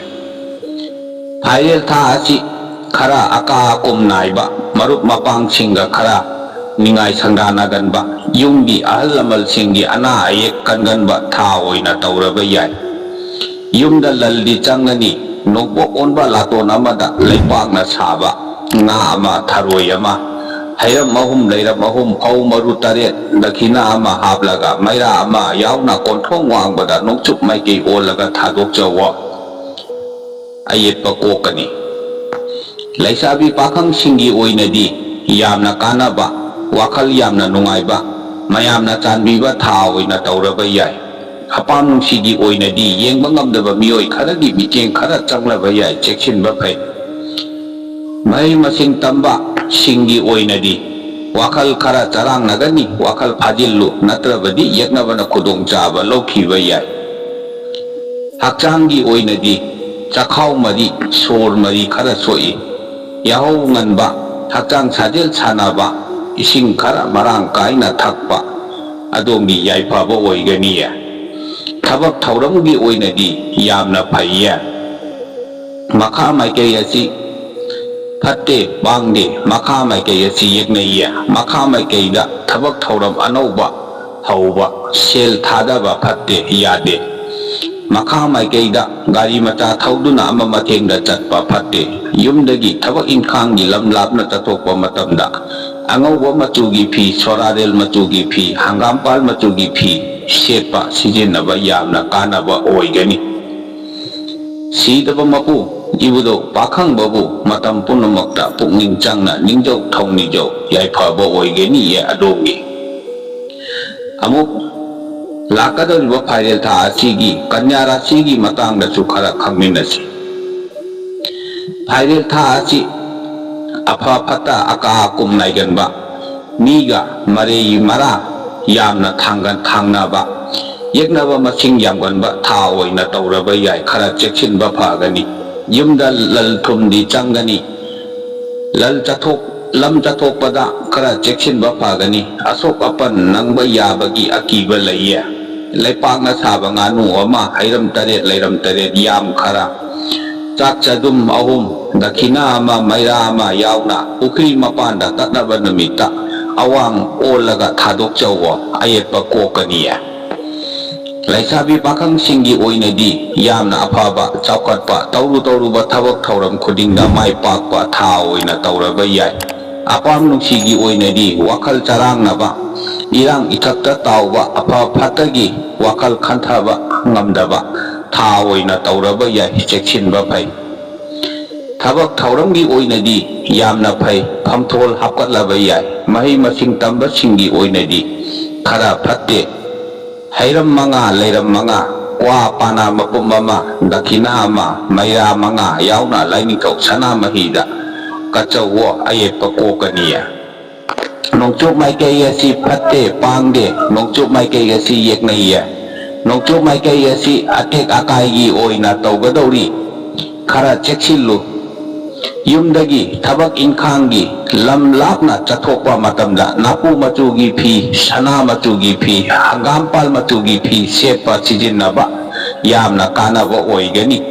ꯐꯥꯏꯔꯦꯜ ꯊꯥ ꯑꯁꯤ ꯈꯔ ꯑꯀꯥ ꯑꯀꯨꯝ ꯅꯥꯏꯕ, ꯃꯔꯨꯞ ꯃꯄꯥꯡꯁꯤꯡꯒ ꯈꯔ ꯅꯤꯡꯉꯥꯏ ꯁꯪꯗꯥꯅꯒꯟꯕ, ꯌꯨꯝꯒꯤ ꯑꯍꯜ ꯂꯃꯟꯁꯤꯡꯒꯤ ꯑꯅꯥ ꯑꯌꯦꯛ ꯀꯟꯒꯟꯕ ꯊꯥ ꯑꯣꯏꯅ ꯇꯧꯔꯕ ꯌꯥꯏ꯫ ꯌꯨꯝꯗ ꯂꯜꯗꯤ ꯆꯪꯒꯅꯤ꯫ ꯅꯣꯡꯄꯣꯛ ꯑꯣꯟꯕ ꯂꯥꯇꯣꯟ ꯑꯃꯗ ꯂꯩꯄꯥꯛꯅ ꯁꯥꯕ ꯉꯥ ꯑꯃ, ꯊꯔꯣꯏ ꯑꯃ, ꯍꯩꯔꯝ ꯑꯍꯨꯝ, ꯂꯩꯔꯝ ꯑꯍꯨꯝ, ꯐꯧ ꯃꯔꯨ ꯇꯔꯦꯠ, ꯗꯈꯤꯅꯥ ꯑꯃ ꯍꯥꯞꯂꯒ ꯃꯩꯔꯥ ꯑꯃ ꯌꯥꯎꯅ ꯀꯣꯟꯊꯣꯡ ꯋꯥꯡꯕꯗ ꯅꯣꯡꯆꯨꯞ ꯃꯥꯏꯀꯩ ꯑꯣꯜꯂꯒ ꯊꯥꯗꯣꯛꯆꯧꯋꯣ꯫ ꯑꯌꯦꯠꯄ ꯀꯣꯛꯀꯅꯤ꯫ ꯂꯩꯁꯥꯕꯤ ꯄꯥꯈꯪꯁꯤꯡꯒꯤ ꯑꯣꯏꯅꯗꯤ ꯌꯥꯝꯅ ꯀꯥꯟꯅꯕ, ꯋꯥꯈꯜ ꯌꯥꯝꯅ ꯅꯨꯡꯉꯥꯏꯕ, ꯃꯌꯥꯝꯅ ꯆꯥꯟꯕꯤꯕ ꯊꯥ ꯑꯣꯏꯅ ꯇꯧꯔꯕ ꯌꯥꯏ꯫ ꯑꯄꯥꯝ ꯅꯨꯡꯁꯤꯒꯤ ꯑꯣꯏꯅꯗꯤ ꯌꯦꯡꯕ ꯉꯝꯗꯕ ꯃꯤꯑꯣꯏ ꯈꯔꯒꯤ ꯃꯤꯠꯌꯦꯡ ꯈꯔ ꯆꯪꯂꯕ ꯌꯥꯏ, ꯆꯦꯛꯁꯤꯟꯕ ꯐꯩ꯫ ꯃꯍꯩ ꯃꯁꯤꯡ ꯇꯝꯕꯁꯤꯡꯒꯤ ꯑꯣꯏꯅꯗꯤ ꯋꯥꯈꯜ ꯈꯔ ꯆꯔꯥꯡꯅꯒꯅꯤ, ꯋꯥꯈꯜ ꯐꯥꯖꯤꯜꯂꯨ, ꯅꯠꯇ꯭ꯔꯕꯗꯤ ꯌꯦꯛꯅꯕꯅ ꯈꯨꯗꯣꯡꯆꯥꯕ ꯂꯧꯈꯤꯕ ꯌꯥꯏ꯫ ꯍꯛꯆꯥꯡꯒꯤ ꯑꯣꯏꯅꯗꯤ ꯆꯈꯥꯎ ꯃꯔꯤ, ꯁꯣꯔ ꯃꯔꯤ ꯈꯔ ꯁꯣꯛꯏ꯫ ꯌꯥꯍꯧ ꯉꯟꯕ, ꯍꯛꯆꯥꯡ ꯁꯥꯖꯦꯜ ꯁꯥꯟꯅꯕ, ꯏꯁꯤꯡ ꯈꯔ ꯃꯔꯥꯡ ꯀꯥꯏꯅ ꯊꯛꯄ ꯑꯗꯣꯝꯒꯤ ꯌꯥꯏꯐꯕ ꯑꯣꯏꯒꯅꯤꯌꯦ꯫ ꯊꯕꯛ ꯊꯧꯔꯝꯒꯤ ꯑꯣꯏꯅꯗꯤ ꯌꯥꯝꯅ ꯐꯩꯌꯦ꯫ ꯃꯈꯥ ꯃꯥꯏꯀꯩ ꯑꯁꯤ ꯐꯠꯇꯦ, ꯃꯥꯡꯗꯦ꯫ ꯃꯈꯥ ꯃꯥꯏꯀꯩ ꯑꯁꯤ ꯌꯦꯛꯅꯩꯌꯦ꯫ ꯃꯈꯥ ꯃꯥꯏꯀꯩꯗ ꯊꯕꯛ ꯊꯧꯔꯝ ꯑꯅꯧꯕ ꯍꯧꯕ, ꯁꯦꯜ ꯊꯥꯗꯕ ꯐꯠꯇꯦ, ꯌꯥꯗꯦ꯫ ꯃꯈꯥ ꯃꯥꯏꯀꯩꯗ ꯒꯥꯔꯤ ꯃꯆꯥ ꯊꯧꯗꯨꯅ ꯑꯃ ꯃꯇꯦꯡꯗ ꯆꯠꯄ ꯐꯠꯇꯦ꯫ ꯌꯨꯝꯗꯒꯤ ꯊꯕꯛ ꯏꯪꯈꯥꯡꯒꯤ ꯂꯝ ꯂꯥꯞꯅ ꯆꯠꯊꯣꯛꯄ ꯃꯇꯝꯗ ꯑꯉꯧꯕ ꯃꯆꯨꯒꯤ ꯐꯤ, ꯁꯣꯔꯥꯔꯦꯜ ꯃꯆꯨꯒꯤ ꯐꯤ, ꯍꯪꯒꯥꯝꯄꯥꯜ ꯃꯆꯨꯒꯤ ꯐꯤ ꯁꯦꯠꯄ, ꯁꯤꯖꯤꯟꯅꯕ ꯌꯥꯝꯅ ꯀꯥꯟꯅꯕ ꯑꯣꯏꯒꯅꯤ꯫ ꯁꯤꯗꯕ ꯃꯄꯨ ꯏꯕꯨꯙꯧ ꯄꯥꯈꯪꯕꯕꯨ ꯃꯇꯝ ꯄꯨꯝꯅꯃꯛꯇ ꯄꯨꯛꯅꯤꯡ ꯆꯪꯅ ꯅꯤꯡꯖꯧ ꯊꯧꯅꯤꯖꯧ, ꯌꯥꯏꯐꯕ ꯑꯣꯏꯒꯅꯤꯌꯦ ꯑꯗꯣꯝꯒꯤ꯫ ꯑꯃꯨꯛ ꯂꯥꯛꯀꯗꯧꯔꯤꯕ ꯐꯥꯏꯔꯦꯜ ꯊꯥ ꯑꯁꯤꯒꯤ ꯀꯟꯌꯥ ꯔꯥꯁꯤꯒꯤ ꯃꯇꯥꯡꯗꯁꯨ ꯈꯔ ꯈꯪꯃꯤꯟꯅꯁꯤ꯫ ꯐꯥꯏꯔꯦꯜ ꯊꯥ ꯑꯁꯤ ꯑꯐ ꯐꯠꯇ ꯑꯀꯥ ꯑꯀꯨꯝ ꯅꯥꯏꯒꯟꯕ, ꯃꯤꯒ ꯃꯔꯩ ꯃꯔꯥ ꯌꯥꯝꯅ ꯊꯥꯡꯒꯟ ꯊꯥꯡꯅꯕ, ꯌꯦꯛꯅꯕ ꯃꯁꯤꯡ ꯌꯥꯝꯒꯟꯕ ꯊꯥ ꯑꯣꯏꯅ ꯇꯧꯔꯕ ꯌꯥꯏ꯫ ꯈꯔ ꯆꯦꯛꯁꯤꯟꯕ ꯐꯒꯅꯤ꯫ ꯌꯨꯝꯗ ꯂꯜ ꯊꯨꯝꯗꯤ ꯆꯪꯒꯅꯤ꯫ ꯂꯜ ꯆꯠꯊꯣꯛ-, ꯂꯝ ꯆꯠꯊꯣꯛꯄꯗ ꯈꯔ ꯆꯦꯛꯁꯤꯟꯕ ꯐꯒꯅꯤ꯫ ꯑꯁꯣꯛ ꯑꯄꯟ ꯅꯪꯕ ꯌꯥꯕꯒꯤ ꯑꯀꯤꯕ ꯂꯩꯌꯦ꯫ ꯂꯩꯄꯥꯛꯅ ꯁꯥꯕ ꯉꯥꯅꯨ ꯑꯃ, ꯍꯩꯔꯝ ꯇꯔꯦꯠ, ꯂꯩꯔꯝ ꯇꯔꯦꯠ, ꯌꯥꯝ ꯈꯔ, ꯆꯥꯛ ꯆꯗꯨꯝ ꯑꯍꯨꯝ, ꯗꯈꯤꯅꯥ ꯑꯃ, ꯃꯩꯔꯥ ꯑꯃ ꯌꯥꯎꯅ ꯄꯨꯈ꯭ꯔꯤ ꯃꯄꯥꯟꯗ ꯀꯠꯅꯕ ꯅꯨꯃꯤꯠꯇ ꯑꯋꯥꯡ ꯑꯣꯜꯂꯒ ꯊꯥꯗꯣꯛꯆꯧꯋꯣ, ꯑꯌꯦꯠꯄ ꯀꯣꯛꯀꯅꯤꯌꯦ꯫ ꯂꯩꯁꯥꯕꯤ ꯄꯥꯈꯪꯁꯤꯡꯒꯤ ꯑꯣꯏꯅꯗꯤ ꯌꯥꯝꯅ ꯑꯐꯕ, ꯆꯥꯎꯈꯠꯄ, ꯇꯧꯔꯨ ꯇꯧꯔꯨꯕ ꯊꯕꯛ ꯊꯧꯔꯝ ꯈꯨꯗꯤꯡꯗ ꯃꯥꯏ ꯄꯥꯛꯄ ꯊꯥ ꯑꯣꯏꯅ ꯇꯧꯔꯕ ꯌꯥꯏ꯫ ꯑꯄꯥꯝ ꯅꯨꯡꯁꯤꯒꯤ ꯑꯣꯏꯅꯗꯤ ꯋꯥꯈꯜ ꯆꯔꯥꯡꯅꯕ, ꯏꯔꯥꯡ ꯏꯊꯛꯇ ꯇꯥꯎꯕ, ꯑꯐ ꯐꯠꯇꯒꯤ ꯋꯥꯈꯜ ꯈꯟꯊꯕ ꯉꯝꯗꯕ ꯊꯥ ꯑꯣꯏꯅ ꯇꯧꯔꯕ ꯌꯥꯏ, ꯆꯦꯛꯁꯤꯟꯕ ꯐꯩ꯫ ꯊꯕꯛ ꯊꯧꯔꯝꯒꯤ ꯑꯣꯏꯅꯗꯤ ꯌꯥꯝꯅ ꯐꯩ, ꯐꯝꯊꯣꯜ ꯍꯥꯞꯀꯠꯂꯕ ꯌꯥꯏ꯫ ꯃꯍꯩ ꯃꯁꯤꯡ ꯇꯝꯕꯁꯤꯡꯒꯤ ꯑꯣꯏꯅꯗꯤ ꯈꯔ ꯐꯠꯇꯦ꯫ ꯍꯩꯔꯝ ꯃꯉꯥ, ꯂꯩꯔꯝ ꯃꯉꯥ, ꯀ꯭ꯋꯥ ꯄꯥꯅꯥ ꯃꯄꯨꯝ ꯑꯃ, ꯗꯈꯤꯅꯥ ꯑꯃ, ꯃꯩꯔꯥ ꯃꯉꯥ ꯌꯥꯎꯅ ꯂꯥꯏꯅꯤꯡꯊꯧ ꯁꯅꯥꯃꯍꯤꯗ ꯀꯠꯆꯧꯋꯣ, ꯑꯌꯦꯛꯄ ꯀꯣꯛꯀꯅꯤꯌꯦ꯫ ꯅꯣꯡꯆꯨꯞ ꯃꯥꯏꯀꯩ ꯑꯁꯤ ꯐꯠꯇꯦ, ꯄꯥꯡꯗꯦ, ꯅꯣꯡꯆꯨꯞ ꯃꯥꯏꯀꯩ ꯑꯁꯤ ꯌꯦꯛꯅꯩꯌꯦ꯫ ꯅꯣꯡꯆꯨꯞ ꯃꯥꯏꯀꯩ ꯑꯁꯤ ꯑꯇꯦꯛ ꯑꯀꯥꯏꯒꯤ ꯑꯣꯏꯅ ꯇꯧꯒꯗꯧꯔꯤ꯫ ꯈꯔ ꯆꯦꯛꯁꯤꯜꯂꯨ꯫ ꯌꯨꯝꯗꯒꯤ ꯊꯕꯛ ꯏꯪꯈꯥꯡꯒꯤ ꯂꯝ ꯂꯥꯞꯅ ꯆꯠꯊꯣꯛꯄ ꯃꯇꯝꯗ ꯅꯥꯄꯨ ꯃꯆꯨꯒꯤ ꯐꯤ, ꯁꯅꯥ ꯃꯆꯨꯒꯤ ꯐꯤ, ꯍꯪꯒꯥꯝꯄꯥꯜ ꯃꯆꯨꯒꯤ ꯐꯤ ꯁꯦꯠꯄ ꯁꯤꯖꯤꯟꯅꯕ ꯌꯥꯝꯅ ꯀꯥꯟꯅꯕ ꯑꯣꯏꯒꯅꯤ꯫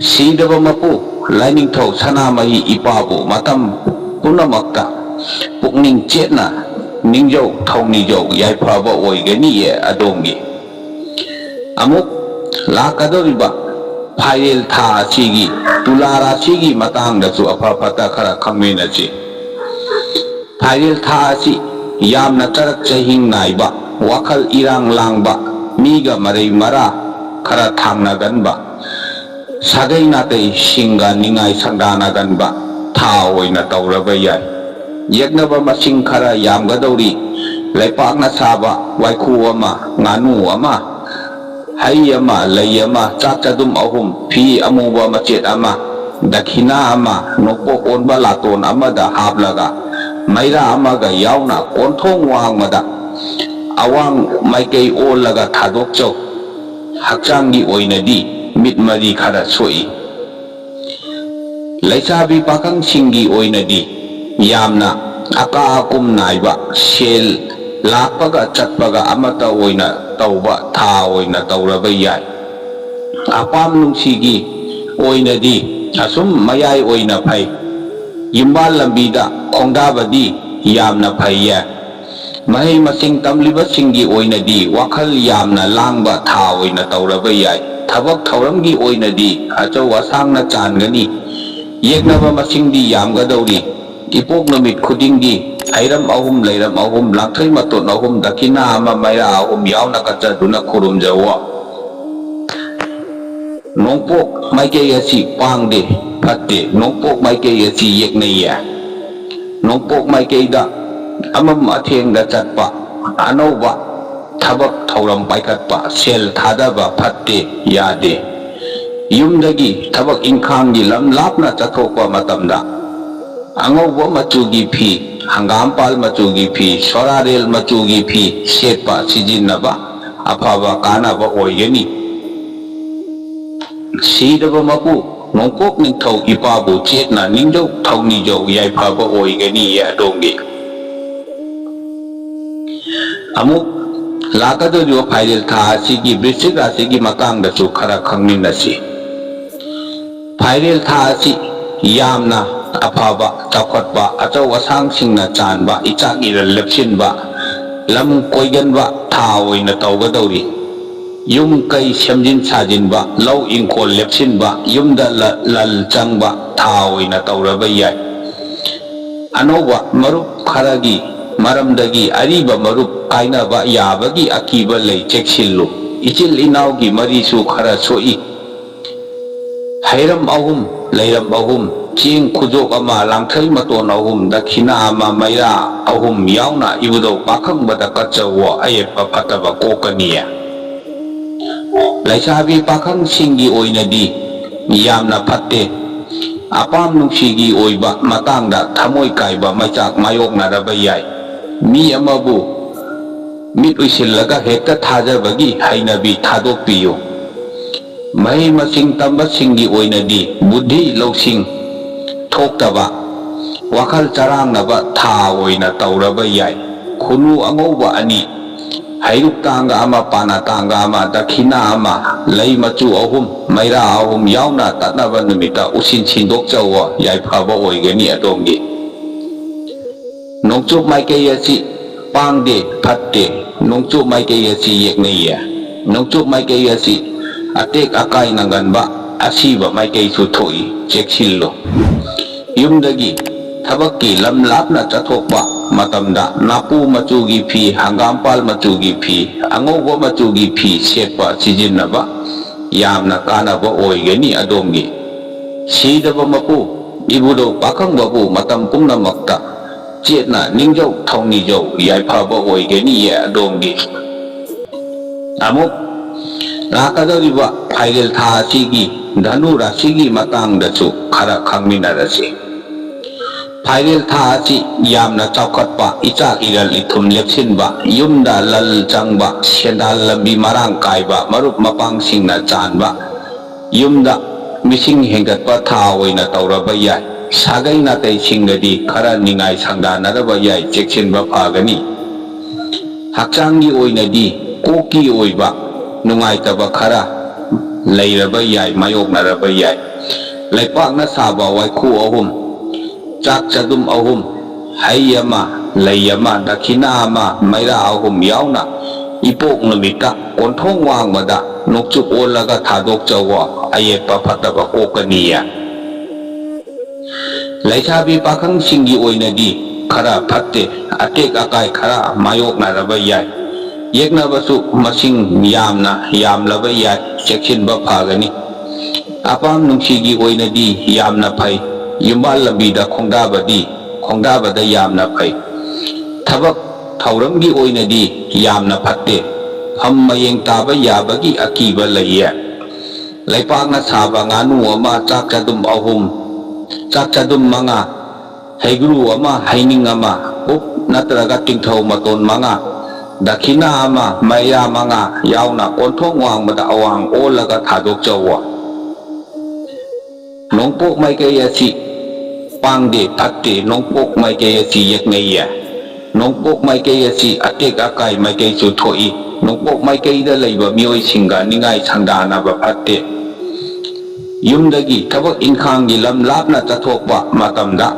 ꯁꯤꯗꯕ ꯃꯄꯨ ꯂꯥꯏꯅꯤꯡꯊꯧ ꯁꯅꯥꯃꯍꯤ ꯏꯄꯥꯕꯨ ꯃꯇꯝ ꯄꯨꯝꯅꯃꯛꯇ ꯄꯨꯛꯅꯤꯡ ꯆꯦꯠꯅ ꯅꯤꯡꯖꯧ ꯊꯧꯅꯤꯖꯧ, ꯌꯥꯏꯐꯕ ꯑꯣꯏꯒꯅꯤꯌꯦ ꯑꯗꯣꯝꯒꯤ꯫ ꯑꯃꯨꯛ ꯂꯥꯛꯀꯗꯧꯔꯤꯕ ꯐꯥꯏꯔꯦꯜ ꯊꯥ ꯑꯁꯤꯒꯤ ꯇꯨꯂꯥ ꯔꯥꯁꯤꯒꯤ ꯃꯇꯥꯡꯗꯁꯨ ꯑꯐ ꯐꯠꯇ ꯈꯔ ꯈꯪꯃꯤꯟꯅꯁꯤ꯫ ꯐꯥꯏꯔꯦꯜ ꯊꯥ ꯑꯁꯤ ꯌꯥꯝꯅ ꯆꯔꯛ ꯆꯍꯤꯡ ꯅꯥꯏꯕ, ꯋꯥꯈꯜ ꯏꯔꯥꯡ ꯂꯥꯡꯕ, ꯃꯤꯒ ꯃꯔꯩ ꯃꯔꯥ ꯈꯔ ꯊꯥꯡꯅꯒꯟꯕ, ꯁꯥꯒꯩ ꯅꯥꯇꯩꯁꯤꯡꯒ ꯅꯤꯡꯉꯥꯏ ꯁꯪꯗꯥꯅꯒꯟꯕ ꯊꯥ ꯑꯣꯏꯅ ꯇꯧꯔꯕ ꯌꯥꯏ꯫ ꯌꯦꯛꯅꯕ ꯃꯁꯤꯡ ꯈꯔ ꯌꯥꯝꯒꯗꯧꯔꯤ꯫ ꯂꯩꯄꯥꯛꯅ ꯁꯥꯕ ꯋꯥꯏꯈꯨ ꯑꯃ, ꯉꯥꯅꯨ ꯑꯃ, ꯍꯩ ꯑꯃ, ꯂꯩ ꯑꯃ, ꯆꯥꯛ ꯆꯗꯨꯝ ꯑꯍꯨꯝ, ꯐꯤ ꯑꯃꯨꯕ ꯃꯆꯦꯠ ꯑꯃ, ꯗꯈꯤꯅꯥ ꯑꯃ, ꯅꯣꯡꯄꯣꯛ ꯑꯣꯟꯕ ꯂꯥꯇꯣꯟ ꯑꯃꯗ ꯍꯥꯞꯂꯒ ꯃꯩꯔꯥ ꯑꯃꯒ ꯌꯥꯎꯅ ꯀꯣꯟꯊꯣꯡ ꯋꯥꯡꯃꯗ ꯑꯋꯥꯡ ꯃꯥꯏꯀꯩ ꯑꯣꯜꯂꯒ ꯊꯥꯗꯣꯛꯆꯧ꯫ ꯍꯛꯆꯥꯡꯒꯤ ꯑꯣꯏꯅꯗꯤ ꯃꯤꯠ ꯃꯔꯤ ꯈꯔ ꯁꯣꯛꯏ꯫ ꯂꯩꯁꯥꯕꯤ ꯄꯥꯈꯪꯁꯤꯡꯒꯤ ꯑꯣꯏꯅꯗꯤ ꯌꯥꯝꯅ ꯑꯀꯥ ꯑꯀꯨꯝ ꯅꯥꯏꯕ, ꯁꯦꯜ ꯂꯥꯛꯄꯒ ꯆꯠꯄꯒ ꯑꯃꯠꯇ ꯑꯣꯏꯅ ꯇꯧꯕ ꯊꯥ ꯑꯣꯏꯅ ꯇꯧꯔꯕ ꯌꯥꯏ꯫ ꯑꯄꯥꯝ ꯅꯨꯡꯁꯤꯒꯤ ꯑꯣꯏꯅꯗꯤ ꯑꯁꯨꯝ ꯃꯌꯥꯏ ꯑꯣꯏꯅ ꯐꯩ꯫ ꯌꯨꯝꯕꯥꯜ ꯂꯝꯕꯤꯗ ꯈꯣꯡꯗꯥꯕꯗꯤ ꯌꯥꯝꯅ ꯐꯩꯌꯦ꯫ ꯃꯍꯩ ꯃꯁꯤꯡ ꯇꯝꯂꯤꯕꯁꯤꯡꯒꯤ ꯑꯣꯏꯅꯗꯤ ꯋꯥꯈꯜ ꯌꯥꯝꯅ ꯂꯥꯡꯕ ꯊꯥ ꯑꯣꯏꯅ ꯇꯧꯔꯕ ꯌꯥꯏ꯫ ꯊꯕꯛ ꯊꯧꯔꯝꯒꯤ ꯑꯣꯏꯅꯗꯤ ꯑꯆꯧ ꯑꯁꯥꯡꯅ ꯆꯥꯟꯒꯅꯤ꯫ ꯌꯦꯛꯅꯕ ꯃꯁꯤꯡꯗꯤ ꯌꯥꯝꯒꯗꯧꯔꯤ꯫ ꯏꯄꯣꯛ ꯅꯨꯃꯤꯠ ꯈꯨꯗꯤꯡꯒꯤ ꯍꯩꯔꯝ ꯑꯍꯨꯝ, ꯂꯩꯔꯝ ꯑꯍꯨꯝ, ꯂꯥꯡꯊ꯭ꯔꯩ ꯃꯇꯣꯟ ꯑꯍꯨꯝ, ꯗꯈꯤꯅꯥ ꯑꯃ, ꯃꯩꯔꯥ ꯑꯍꯨꯝ ꯌꯥꯎꯅ ꯀꯠꯆꯗꯨꯅ ꯈꯨꯔꯨꯝꯖꯧꯑꯣ꯫ ꯅꯣꯡꯄꯣꯛ ꯃꯥꯏꯀꯩ ꯑꯁꯤ ꯄꯥꯡꯗꯦ, ꯐꯠꯇꯦ꯫ ꯅꯣꯡꯄꯣꯛ ꯃꯥꯏꯀꯩ ꯑꯁꯤ ꯌꯦꯛꯅꯩꯌꯦ꯫ ꯅꯣꯡꯄꯣꯛ ꯃꯥꯏꯀꯩꯗ ꯑꯃꯝ ꯑꯊꯦꯡꯗ ꯆꯠꯄ, ꯑꯅꯧꯕ ꯊꯕꯛ ꯊꯧꯔꯝ ꯄꯥꯏꯈꯠꯄ, ꯁꯦꯜ ꯊꯥꯗꯕ ꯐꯠꯇꯦ, ꯌꯥꯗꯦ꯫ ꯌꯨꯝꯗꯒꯤ ꯊꯕꯛ ꯏꯪꯈꯥꯡꯒꯤ ꯂꯝ ꯂꯥꯞꯅ ꯆꯠꯊꯣꯛꯄ ꯃꯇꯝꯗ ꯑꯉꯧꯕ ꯃꯆꯨꯒꯤ ꯐꯤ, ꯍꯪꯒꯥꯝꯄꯥꯜ ꯃꯆꯨꯒꯤ ꯐꯤ, ꯁꯣꯔꯥꯔꯦꯜ ꯃꯆꯨꯒꯤ ꯐꯤ ꯁꯦꯠꯄ ꯁꯤꯖꯤꯟꯅꯕ ꯑꯐꯕ ꯀꯥꯟꯅꯕ ꯑꯣꯏꯒꯅꯤ꯫ ꯁꯤꯗꯕ ꯃꯄꯨ ꯅꯣꯡꯄꯣꯛ ꯅꯤꯡꯊꯧ ꯏꯄꯥꯕꯨ ꯆꯦꯠꯅ ꯅꯤꯡꯖꯧ ꯊꯧꯅꯤꯖꯧ, ꯌꯥꯏꯐꯕ ꯑꯣꯏꯒꯅꯤꯌꯦ ꯑꯗꯣꯝꯒꯤ꯫ ꯑꯃꯨꯛ ꯂꯥꯛꯀꯗꯧꯔꯤꯕ ꯐꯥꯏꯔꯦꯜ ꯊꯥ ꯑꯁꯤꯒꯤ ꯕ꯭ꯔꯤꯁꯆꯤꯛ ꯔꯥꯁꯤꯒꯤ ꯃꯇꯥꯡꯗꯁꯨ ꯈꯔ ꯈꯪꯃꯤꯟꯅꯁꯤ꯫ ꯐꯥꯏꯔꯦꯜ ꯊꯥ ꯑꯁꯤ ꯌꯥꯝꯅ ꯑꯐꯕ, ꯆꯥꯎꯈꯠꯄ, ꯑꯆꯧ ꯑꯁꯥꯡꯁꯤꯡꯅ ꯆꯥꯟꯕ, ꯏꯆꯥꯛ ꯏꯔꯜ ꯂꯦꯞꯁꯤꯟꯕ, ꯂꯝ ꯀꯣꯏꯒꯟꯕ ꯊꯥ ꯑꯣꯏꯅ ꯇꯧꯒꯗꯧꯔꯤ꯫ ꯌꯨꯝ ꯀꯩ ꯁꯦꯝꯖꯤꯟ ꯁꯥꯖꯤꯟꯕ, ꯂꯧ ꯏꯪꯈꯣꯜ ꯂꯦꯞꯁꯤꯟꯕ, ꯌꯨꯝꯗ ꯂ-, ꯂꯜ ꯆꯪꯕ ꯊꯥ ꯑꯣꯏꯅ ꯇꯧꯔꯕ ꯌꯥꯏ꯫ ꯑꯅꯧꯕ ꯃꯔꯨꯞ ꯈꯔꯒꯤ ꯃꯔꯝꯗꯒꯤ ꯑꯔꯤꯕ ꯃꯔꯨꯞ ꯀꯥꯏꯅꯕ ꯌꯥꯕꯒꯤ ꯑꯀꯤꯕ ꯂꯩ, ꯆꯦꯛꯁꯤꯜꯂꯨ꯫ ꯏꯆꯤꯜ ꯏꯅꯥꯎꯒꯤ ꯃꯔꯤꯁꯨ ꯈꯔ ꯁꯣꯛꯏ꯫ ꯍꯩꯔꯝ ꯑꯍꯨꯝ, ꯂꯩꯔꯝ ꯑꯍꯨꯝ, ꯆꯦꯡ ꯈꯨꯖꯣꯛ ꯑꯃ, ꯂꯥꯡꯊ꯭ꯔꯩ ꯃꯇꯣꯟ ꯑꯍꯨꯝ, ꯗꯈꯤꯅꯥ ꯑꯃ, ꯃꯩꯔꯥ ꯑꯍꯨꯝ ꯌꯥꯎꯅ ꯏꯕꯨꯙꯧ ꯄꯥꯈꯪꯕꯗ ꯀꯠꯆꯧꯋꯣ, ꯑꯌꯦꯠꯄ ꯐꯠꯇꯕ ꯀꯣꯛꯀꯅꯤꯌꯦ꯫ ꯂꯩꯁꯥꯕꯤ ꯄꯥꯈꯪꯁꯤꯡꯒꯤ ꯑꯣꯏꯅꯗꯤ ꯌꯥꯝꯅ ꯐꯠꯇꯦ꯫ ꯑꯄꯥꯝ ꯅꯨꯡꯁꯤꯒꯤ ꯑꯣꯏꯕ ꯃꯇꯥꯡꯗ ꯊꯃꯣꯏ ꯀꯥꯏꯕ ꯃꯩꯆꯥꯛ ꯃꯥꯌꯣꯛꯅꯔꯕ ꯌꯥꯏ꯫ ꯃꯤ ꯑꯃꯕꯨ ꯃꯤꯠ ꯎꯏꯁꯤꯜꯂꯒ ꯍꯦꯛꯇ ꯊꯥꯖꯕꯒꯤ ꯍꯩꯅꯕꯤ ꯊꯥꯗꯣꯛꯄꯤꯌꯨ꯫ ꯃꯍꯩ ꯃꯁꯤꯡ ꯇꯝꯕꯁꯤꯡꯒꯤ ꯑꯣꯏꯅꯗꯤ ꯕꯨꯙꯤ ꯂꯧꯁꯤꯡ ꯊꯣꯛꯇꯕ, ꯋꯥꯈꯜ ꯆꯔꯥꯡꯅꯕ ꯊꯥ ꯑꯣꯏꯅ ꯇꯧꯔꯕ ꯌꯥꯏ꯫ ꯈꯨꯅꯨ ꯑꯉꯧꯕ ꯑꯅꯤ, ꯍꯩꯔꯨꯛ ꯇꯥꯡꯒ ꯑꯃ, ꯄꯥꯅ ꯇꯥꯡꯒ ꯑꯃ, ꯗꯈꯤꯅꯥ ꯑꯃ, ꯂꯩ ꯃꯆꯨ ꯑꯍꯨꯝ, ꯃꯩꯔꯥ ꯑꯍꯨꯝ ꯌꯥꯎꯅ ꯇꯠꯅꯕ ꯅꯨꯃꯤꯠꯇ ꯎꯁꯤꯟ ꯁꯤꯟꯗꯣꯛꯆꯧꯋꯣ, ꯌꯥꯏꯐꯕ ꯑꯣꯏꯒꯅꯤ ꯑꯗꯣꯝꯒꯤ꯫ ꯅꯣꯡꯆꯨꯞ ꯃꯥꯏꯀꯩ ꯑꯁꯤ ꯄꯥꯡꯗꯦ, ꯐꯠꯇꯦ꯫ ꯅꯣꯡꯆꯨꯞ ꯃꯥꯏꯀꯩ ꯑꯁꯤ ꯌꯦꯛꯅꯩꯌꯦ꯫ ꯅꯣꯡꯆꯨꯞ ꯃꯥꯏꯀꯩ ꯑꯁꯤ ꯑꯇꯦꯛ ꯑꯀꯥꯏ ꯅꯪꯒꯟꯕ, ꯑꯁꯤꯕ ꯃꯥꯏꯀꯩꯁꯨ ꯊꯣꯛꯏ, ꯆꯦꯛꯁꯤꯜꯂꯨ꯫ ꯌꯨꯝꯗꯒꯤ ꯊꯕꯛꯀꯤ ꯂꯝ ꯂꯥꯞꯅ ꯆꯠꯊꯣꯛꯄ ꯃꯇꯝꯗ ꯅꯥꯄꯨ ꯃꯆꯨꯒꯤ ꯐꯤ, ꯍꯪꯒꯥꯝꯄꯥꯜ ꯃꯆꯨꯒꯤ ꯐꯤ, ꯑꯉꯧꯕ ꯃꯆꯨꯒꯤ ꯐꯤ ꯁꯦꯠꯄ ꯁꯤꯖꯤꯟꯅꯕ ꯌꯥꯝꯅ ꯀꯥꯟꯅꯕ ꯑꯣꯏꯒꯅꯤ ꯑꯗꯣꯝꯒꯤ꯫ ꯁꯤꯗꯕ ꯃꯄꯨ, ꯏꯕꯨꯙꯧ ꯄꯥꯈꯪꯕꯕꯨ ꯃꯇꯝ ꯄꯨꯝꯅꯃꯛꯇ ꯆꯦꯠꯅ ꯅꯤꯡꯖꯧ ꯊꯧꯅꯤꯖꯧ ꯌꯥꯏꯐꯕ ꯑꯣꯏꯒꯅꯤꯌꯦ ꯑꯗꯣꯝꯒꯤ꯫ ꯑꯃꯨꯛ ꯂꯥꯛꯀꯗꯧꯔꯤꯕ ꯐꯥꯏꯔꯦꯜ ꯊꯥ ꯑꯁꯤꯒꯤ ꯙꯅꯨ ꯔꯥꯁꯤꯒꯤ ꯃꯇꯥꯡꯗꯁꯨ ꯈꯔ ꯈꯪꯃꯤꯟꯅꯔꯁꯤ꯫ ꯐꯥꯏꯔꯦꯜ ꯊꯥ ꯑꯁꯤ ꯌꯥꯝꯅ ꯆꯥꯎꯈꯠꯄ, ꯏꯆꯥ ꯏꯔꯜ ꯏꯊꯨꯝ ꯂꯦꯞꯁꯤꯟꯕ, ꯌꯨꯝꯗ ꯂꯜ ꯆꯪꯕ, ꯁꯦꯟꯗꯥꯜ ꯂꯝꯕꯤ ꯃꯔꯥꯡ ꯀꯥꯏꯕ, ꯃꯔꯨꯞ ꯃꯄꯥꯡꯁꯤꯡꯅ ꯆꯥꯟꯕ, ꯌꯨꯝꯗ ꯃꯤꯁꯤꯡ ꯍꯦꯟꯒꯠꯄ ꯊꯥ ꯑꯣꯏꯅ ꯇꯧꯔꯕ ꯌꯥꯏ꯫ ꯁꯥꯒꯩ ꯅꯥꯇꯩꯁꯤꯡꯒꯗꯤ ꯈꯔ ꯅꯤꯡꯉꯥꯏ ꯁꯪꯗꯥꯅꯔꯕ ꯌꯥꯏ, ꯆꯦꯛꯁꯤꯟꯕ ꯐꯒꯅꯤ꯫ ꯍꯛꯆꯥꯡꯒꯤ ꯑꯣꯏꯅꯗꯤ ꯀꯣꯛꯀꯤ ꯑꯣꯏꯕ ꯅꯨꯡꯉꯥꯏꯇꯕ ꯈꯔ ꯂꯩꯔꯕ ꯌꯥꯏ, ꯃꯥꯌꯣꯛꯅꯔꯕ ꯌꯥꯏ꯫ ꯂꯩꯄꯥꯛꯅ ꯁꯥꯕ ꯋꯥꯏꯈꯨ ꯑꯍꯨꯝ, ꯆꯥꯛ ꯆꯗꯨꯝ ꯑꯍꯨꯝ, ꯍꯩ ꯑꯃ, ꯂꯩ ꯑꯃ, ꯗꯈꯤꯅꯥ ꯑꯃ, ꯃꯩꯔꯥ ꯑꯍꯨꯝ ꯌꯥꯎꯅ ꯏꯄꯣꯛ ꯅꯨꯃꯤꯠꯇ ꯀꯣꯟꯊꯣꯡ ꯋꯥꯡꯃꯗ ꯅꯣꯡꯆꯨꯞ ꯑꯣꯜꯂꯒ ꯊꯥꯗꯣꯛꯆꯧꯋꯣ, ꯑꯌꯦꯠꯄ ꯐꯠꯇꯕ ꯀꯣꯛꯀꯅꯤꯌꯦ꯫ ꯂꯩꯁꯥꯕꯤ ꯄꯥꯈꯪꯁꯤꯡꯒꯤ ꯑꯣꯏꯅꯗꯤ ꯈꯔ ꯐꯠꯇꯦ, ꯑꯇꯦꯛ ꯑꯀꯥꯏ ꯈꯔ ꯃꯥꯌꯣꯛꯅꯔꯕ ꯌꯥꯏ꯫ ꯌꯦꯛꯅꯕꯁꯨ ꯃꯁꯤꯡ ꯌꯥꯝꯅ ꯌꯥꯝꯂꯕ ꯌꯥꯏ, ꯆꯦꯛꯁꯤꯟꯕ ꯐꯒꯅꯤ꯫ ꯑꯄꯥꯝ ꯅꯨꯡꯁꯤꯒꯤ ꯑꯣꯏꯅꯗꯤ ꯌꯥꯝꯅ ꯐꯩ꯫ ꯌꯨꯝꯕꯥꯜ ꯂꯝꯕꯤꯗ ꯈꯣꯡꯗꯥꯕꯗꯤ, ꯈꯣꯡꯗꯥꯕꯗ ꯌꯥꯝꯅ ꯐꯩ꯫ ꯊꯕꯛ ꯊꯧꯔꯝꯒꯤ ꯑꯣꯏꯅꯗꯤ ꯌꯥꯝꯅ ꯐꯠꯇꯦ꯫ ꯐꯝ ꯃꯌꯦꯡ ꯇꯥꯕ ꯌꯥꯕꯒꯤ ꯑꯀꯤꯕ ꯂꯩꯌꯦ꯫ ꯂꯩꯄꯥꯛꯅ ꯁꯥꯕ ꯉꯥꯅꯨ ꯑꯃ, ꯆꯥꯛ ꯆꯗꯨꯝ ꯑꯍꯨꯝ, ꯆꯥꯛ ꯆꯗꯨꯝ ꯃꯉꯥ, ꯍꯩꯒ꯭ꯔꯨ ꯑꯃ, ꯍꯩꯅꯤꯡ ꯑꯃ, ꯎꯞ ꯅꯠꯇ꯭ꯔꯒ ꯇꯤꯡꯊꯧ ꯃꯇꯣꯟ ꯃꯉꯥ, ꯗꯈꯤꯅꯥ ꯑꯃ, ꯃꯩꯔꯥ ꯃꯉꯥ ꯌꯥꯎꯅ ꯀꯣꯟꯊꯣꯡ ꯋꯥꯡꯃꯗ ꯑꯋꯥꯡ ꯑꯣꯜꯂꯒ ꯊꯥꯗꯣꯛꯆꯧꯋꯣ꯫ ꯅꯣꯡꯄꯣꯛ ꯃꯥꯏꯀꯩ ꯑꯁꯤ ꯄꯥꯡꯗꯦ, ꯐꯠꯇꯦ, ꯅꯣꯡꯄꯣꯛ ꯃꯥꯏꯀꯩ ꯑꯁꯤ ꯌꯦꯛꯅꯩꯌꯦ꯫ ꯅꯣꯡꯄꯣꯛ ꯃꯥꯏꯀꯩ ꯑꯁꯤ ꯑꯇꯦꯛ ꯑꯀꯥꯏ ꯃꯥꯏꯀꯩꯁꯨ ꯊꯣꯛꯏ꯫ ꯅꯣꯡꯄꯣꯛ ꯃꯥꯏꯀꯩꯗ ꯂꯩꯕ ꯃꯤꯑꯣꯏꯁꯤꯡꯒ ꯅꯤꯡꯉꯥꯏ ꯁꯪꯗꯥꯅꯕ ꯐꯠꯇꯦ꯫ ꯌꯨꯝꯗꯒꯤ ꯊꯕꯛ ꯏꯪꯈꯥꯡꯒꯤ ꯂꯝ ꯂꯥꯞꯅ ꯆꯠꯊꯣꯛꯄ ꯃꯇꯝꯗ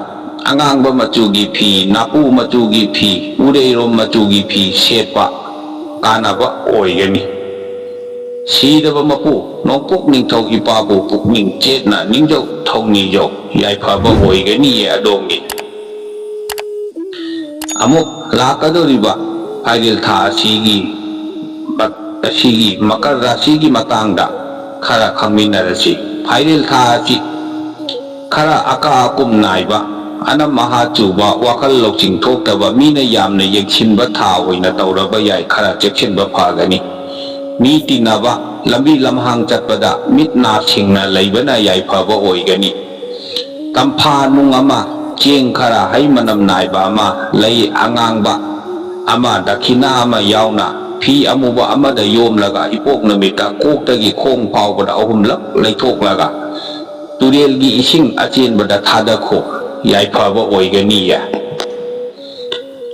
ꯑꯉꯥꯡꯕ ꯃꯆꯨꯒꯤ ꯐꯤ, ꯅꯥꯄꯨ ꯃꯆꯨꯒꯤ ꯐꯤ, ꯎꯔꯩꯔꯣꯝ ꯃꯆꯨꯒꯤ ꯐꯤ ꯁꯦꯠꯄ ꯀꯥꯟꯅꯕ ꯑꯣꯏꯒꯅꯤ꯫ ꯁꯤꯗꯕ ꯃꯄꯨ ꯅꯣꯡꯄꯣꯛ ꯅꯤꯡꯊꯧ ꯏꯄꯥꯕꯨ ꯄꯨꯛꯅꯤꯡ ꯆꯦꯠꯅ ꯅꯤꯡꯖꯧ ꯊꯧꯅꯤꯖꯧ, ꯌꯥꯏꯐꯕ ꯑꯣꯏꯒꯅꯤꯌꯦ ꯑꯗꯣꯝꯒꯤ꯫ ꯑꯃꯨꯛ ꯂꯥꯛꯀꯗꯧꯔꯤꯕ ꯐꯥꯏꯔꯦꯜ ꯊꯥ ꯑꯁꯤꯒꯤ, ꯑꯁꯤꯒꯤ ꯃꯀꯔ ꯔꯥꯁꯤꯒꯤ ꯃꯇꯥꯡꯗ ꯈꯔ ꯈꯪꯃꯤꯟꯅꯔꯁꯤ꯫ ꯐꯥꯏꯔꯦꯜ ꯊꯥ ꯑꯁꯤ ꯈꯔ ꯑꯀꯥ ꯑꯀꯨꯝ ꯅꯥꯏꯕ, ꯑꯅꯝ ꯑꯍꯥ ꯆꯨꯕ, ꯋꯥꯈꯜ ꯂꯧꯁꯤꯡ ꯊꯣꯛꯇꯕ, ꯃꯤꯅ ꯌꯥꯝꯅ ꯌꯦꯡꯁꯤꯟꯕ ꯊꯥ ꯑꯣꯏꯅ ꯇꯧꯔꯕ ꯌꯥꯏ꯫ ꯈꯔ ꯆꯦꯛꯁꯤꯟꯕ ꯐꯒꯅꯤ꯫ ꯃꯤ ꯇꯤꯟꯅꯕ, ꯂꯝꯕꯤ ꯂꯝꯍꯥꯡ ꯆꯠꯄꯗ ꯃꯤꯠ ꯅꯥ ꯁꯤꯡꯅ ꯂꯩꯕꯅ ꯌꯥꯏꯐꯕ ꯑꯣꯏꯒꯅꯤ꯫ ꯇꯝꯐꯥ ꯅꯨꯡ ꯑꯃ, ꯆꯦꯡ ꯈꯔ, ꯍꯩ ꯃꯅꯝ ꯅꯥꯏꯕ ꯑꯃ, ꯂꯩ ꯑꯉꯥꯡꯕ ꯑꯃ, ꯗꯈꯤꯅꯥ ꯑꯃ ꯌꯥꯎꯅ ꯐꯤ ꯑꯃꯨꯕ ꯑꯃꯗ ꯌꯣꯝꯂꯒ ꯏꯄꯣꯛ ꯅꯨꯃꯤꯠꯇ ꯀꯣꯛꯇꯒꯤ ꯈꯣꯡ ꯐꯥꯎꯕꯗ ꯑꯍꯨꯝꯂꯛ ꯂꯩꯊꯣꯛꯂꯒ ꯇꯨꯔꯦꯜꯒꯤ ꯏꯁꯤꯡ ꯑꯆꯦꯟꯕꯗ ꯊꯥꯗꯈꯣ, ꯌꯥꯏꯐꯕ ꯑꯣꯏꯒꯅꯤꯌꯦ꯫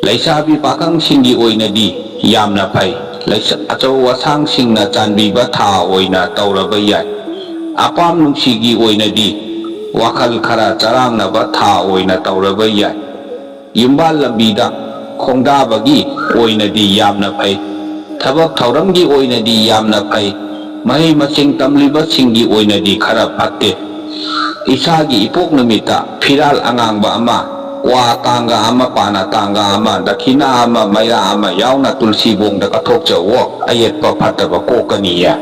ꯂꯩꯁꯥꯕꯤ ꯄꯥꯈꯪꯁꯤꯡꯒꯤ ꯑꯣꯏꯅꯗꯤ ꯌꯥꯝꯅ ꯐꯩ꯫ ꯂꯩꯁ-, ꯑꯆꯧ ꯑꯁꯥꯡꯁꯤꯡꯅ ꯆꯥꯟꯕꯤꯕ ꯊꯥ ꯑꯣꯏꯅ ꯇꯧꯔꯕ ꯌꯥꯏ꯫ ꯑꯄꯥꯝ ꯅꯨꯡꯁꯤꯒꯤ ꯑꯣꯏꯅꯗꯤ ꯋꯥꯈꯜ ꯈꯔ ꯆꯔꯥꯡꯅꯕ ꯊꯥ ꯑꯣꯏꯅ ꯇꯧꯔꯕ ꯌꯥꯏ꯫ ꯌꯨꯝꯕꯥꯜ ꯂꯝꯕꯤꯗ ꯈꯣꯡꯗꯥꯕꯒꯤ ꯑꯣꯏꯅꯗꯤ ꯌꯥꯝꯅ ꯐꯩ꯫ ꯊꯕꯛ ꯊꯧꯔꯝꯒꯤ ꯑꯣꯏꯅꯗꯤ ꯌꯥꯝꯅ ꯐꯩ꯫ ꯃꯍꯩ ꯃꯁꯤꯡ ꯇꯝꯂꯤꯕꯁꯤꯡꯒꯤ ꯑꯣꯏꯅꯗꯤ ꯈꯔ ꯐꯠꯇꯦ꯫ ꯏꯁꯥꯒꯤ ꯏꯄꯣꯛ ꯅꯨꯃꯤꯠꯇ ꯐꯤꯔꯥꯜ ꯑꯉꯥꯡꯕ ꯑꯃ, ꯀ꯭ꯋꯥ ꯇꯥꯡꯒ ꯑꯃ, ꯄꯥꯅ ꯇꯥꯡꯒ ꯑꯃ, ꯗꯈꯤꯅꯥ ꯑꯃ, ꯃꯩꯔꯥ ꯑꯃ ꯌꯥꯎꯅ ꯇꯨꯜꯁꯤꯕꯣꯡꯗ ꯀꯠꯊꯣꯛꯆꯧꯑꯣ, ꯑꯌꯦꯠꯄ ꯐꯠꯇꯕ ꯀꯣꯛꯀꯅꯤꯌꯦ꯫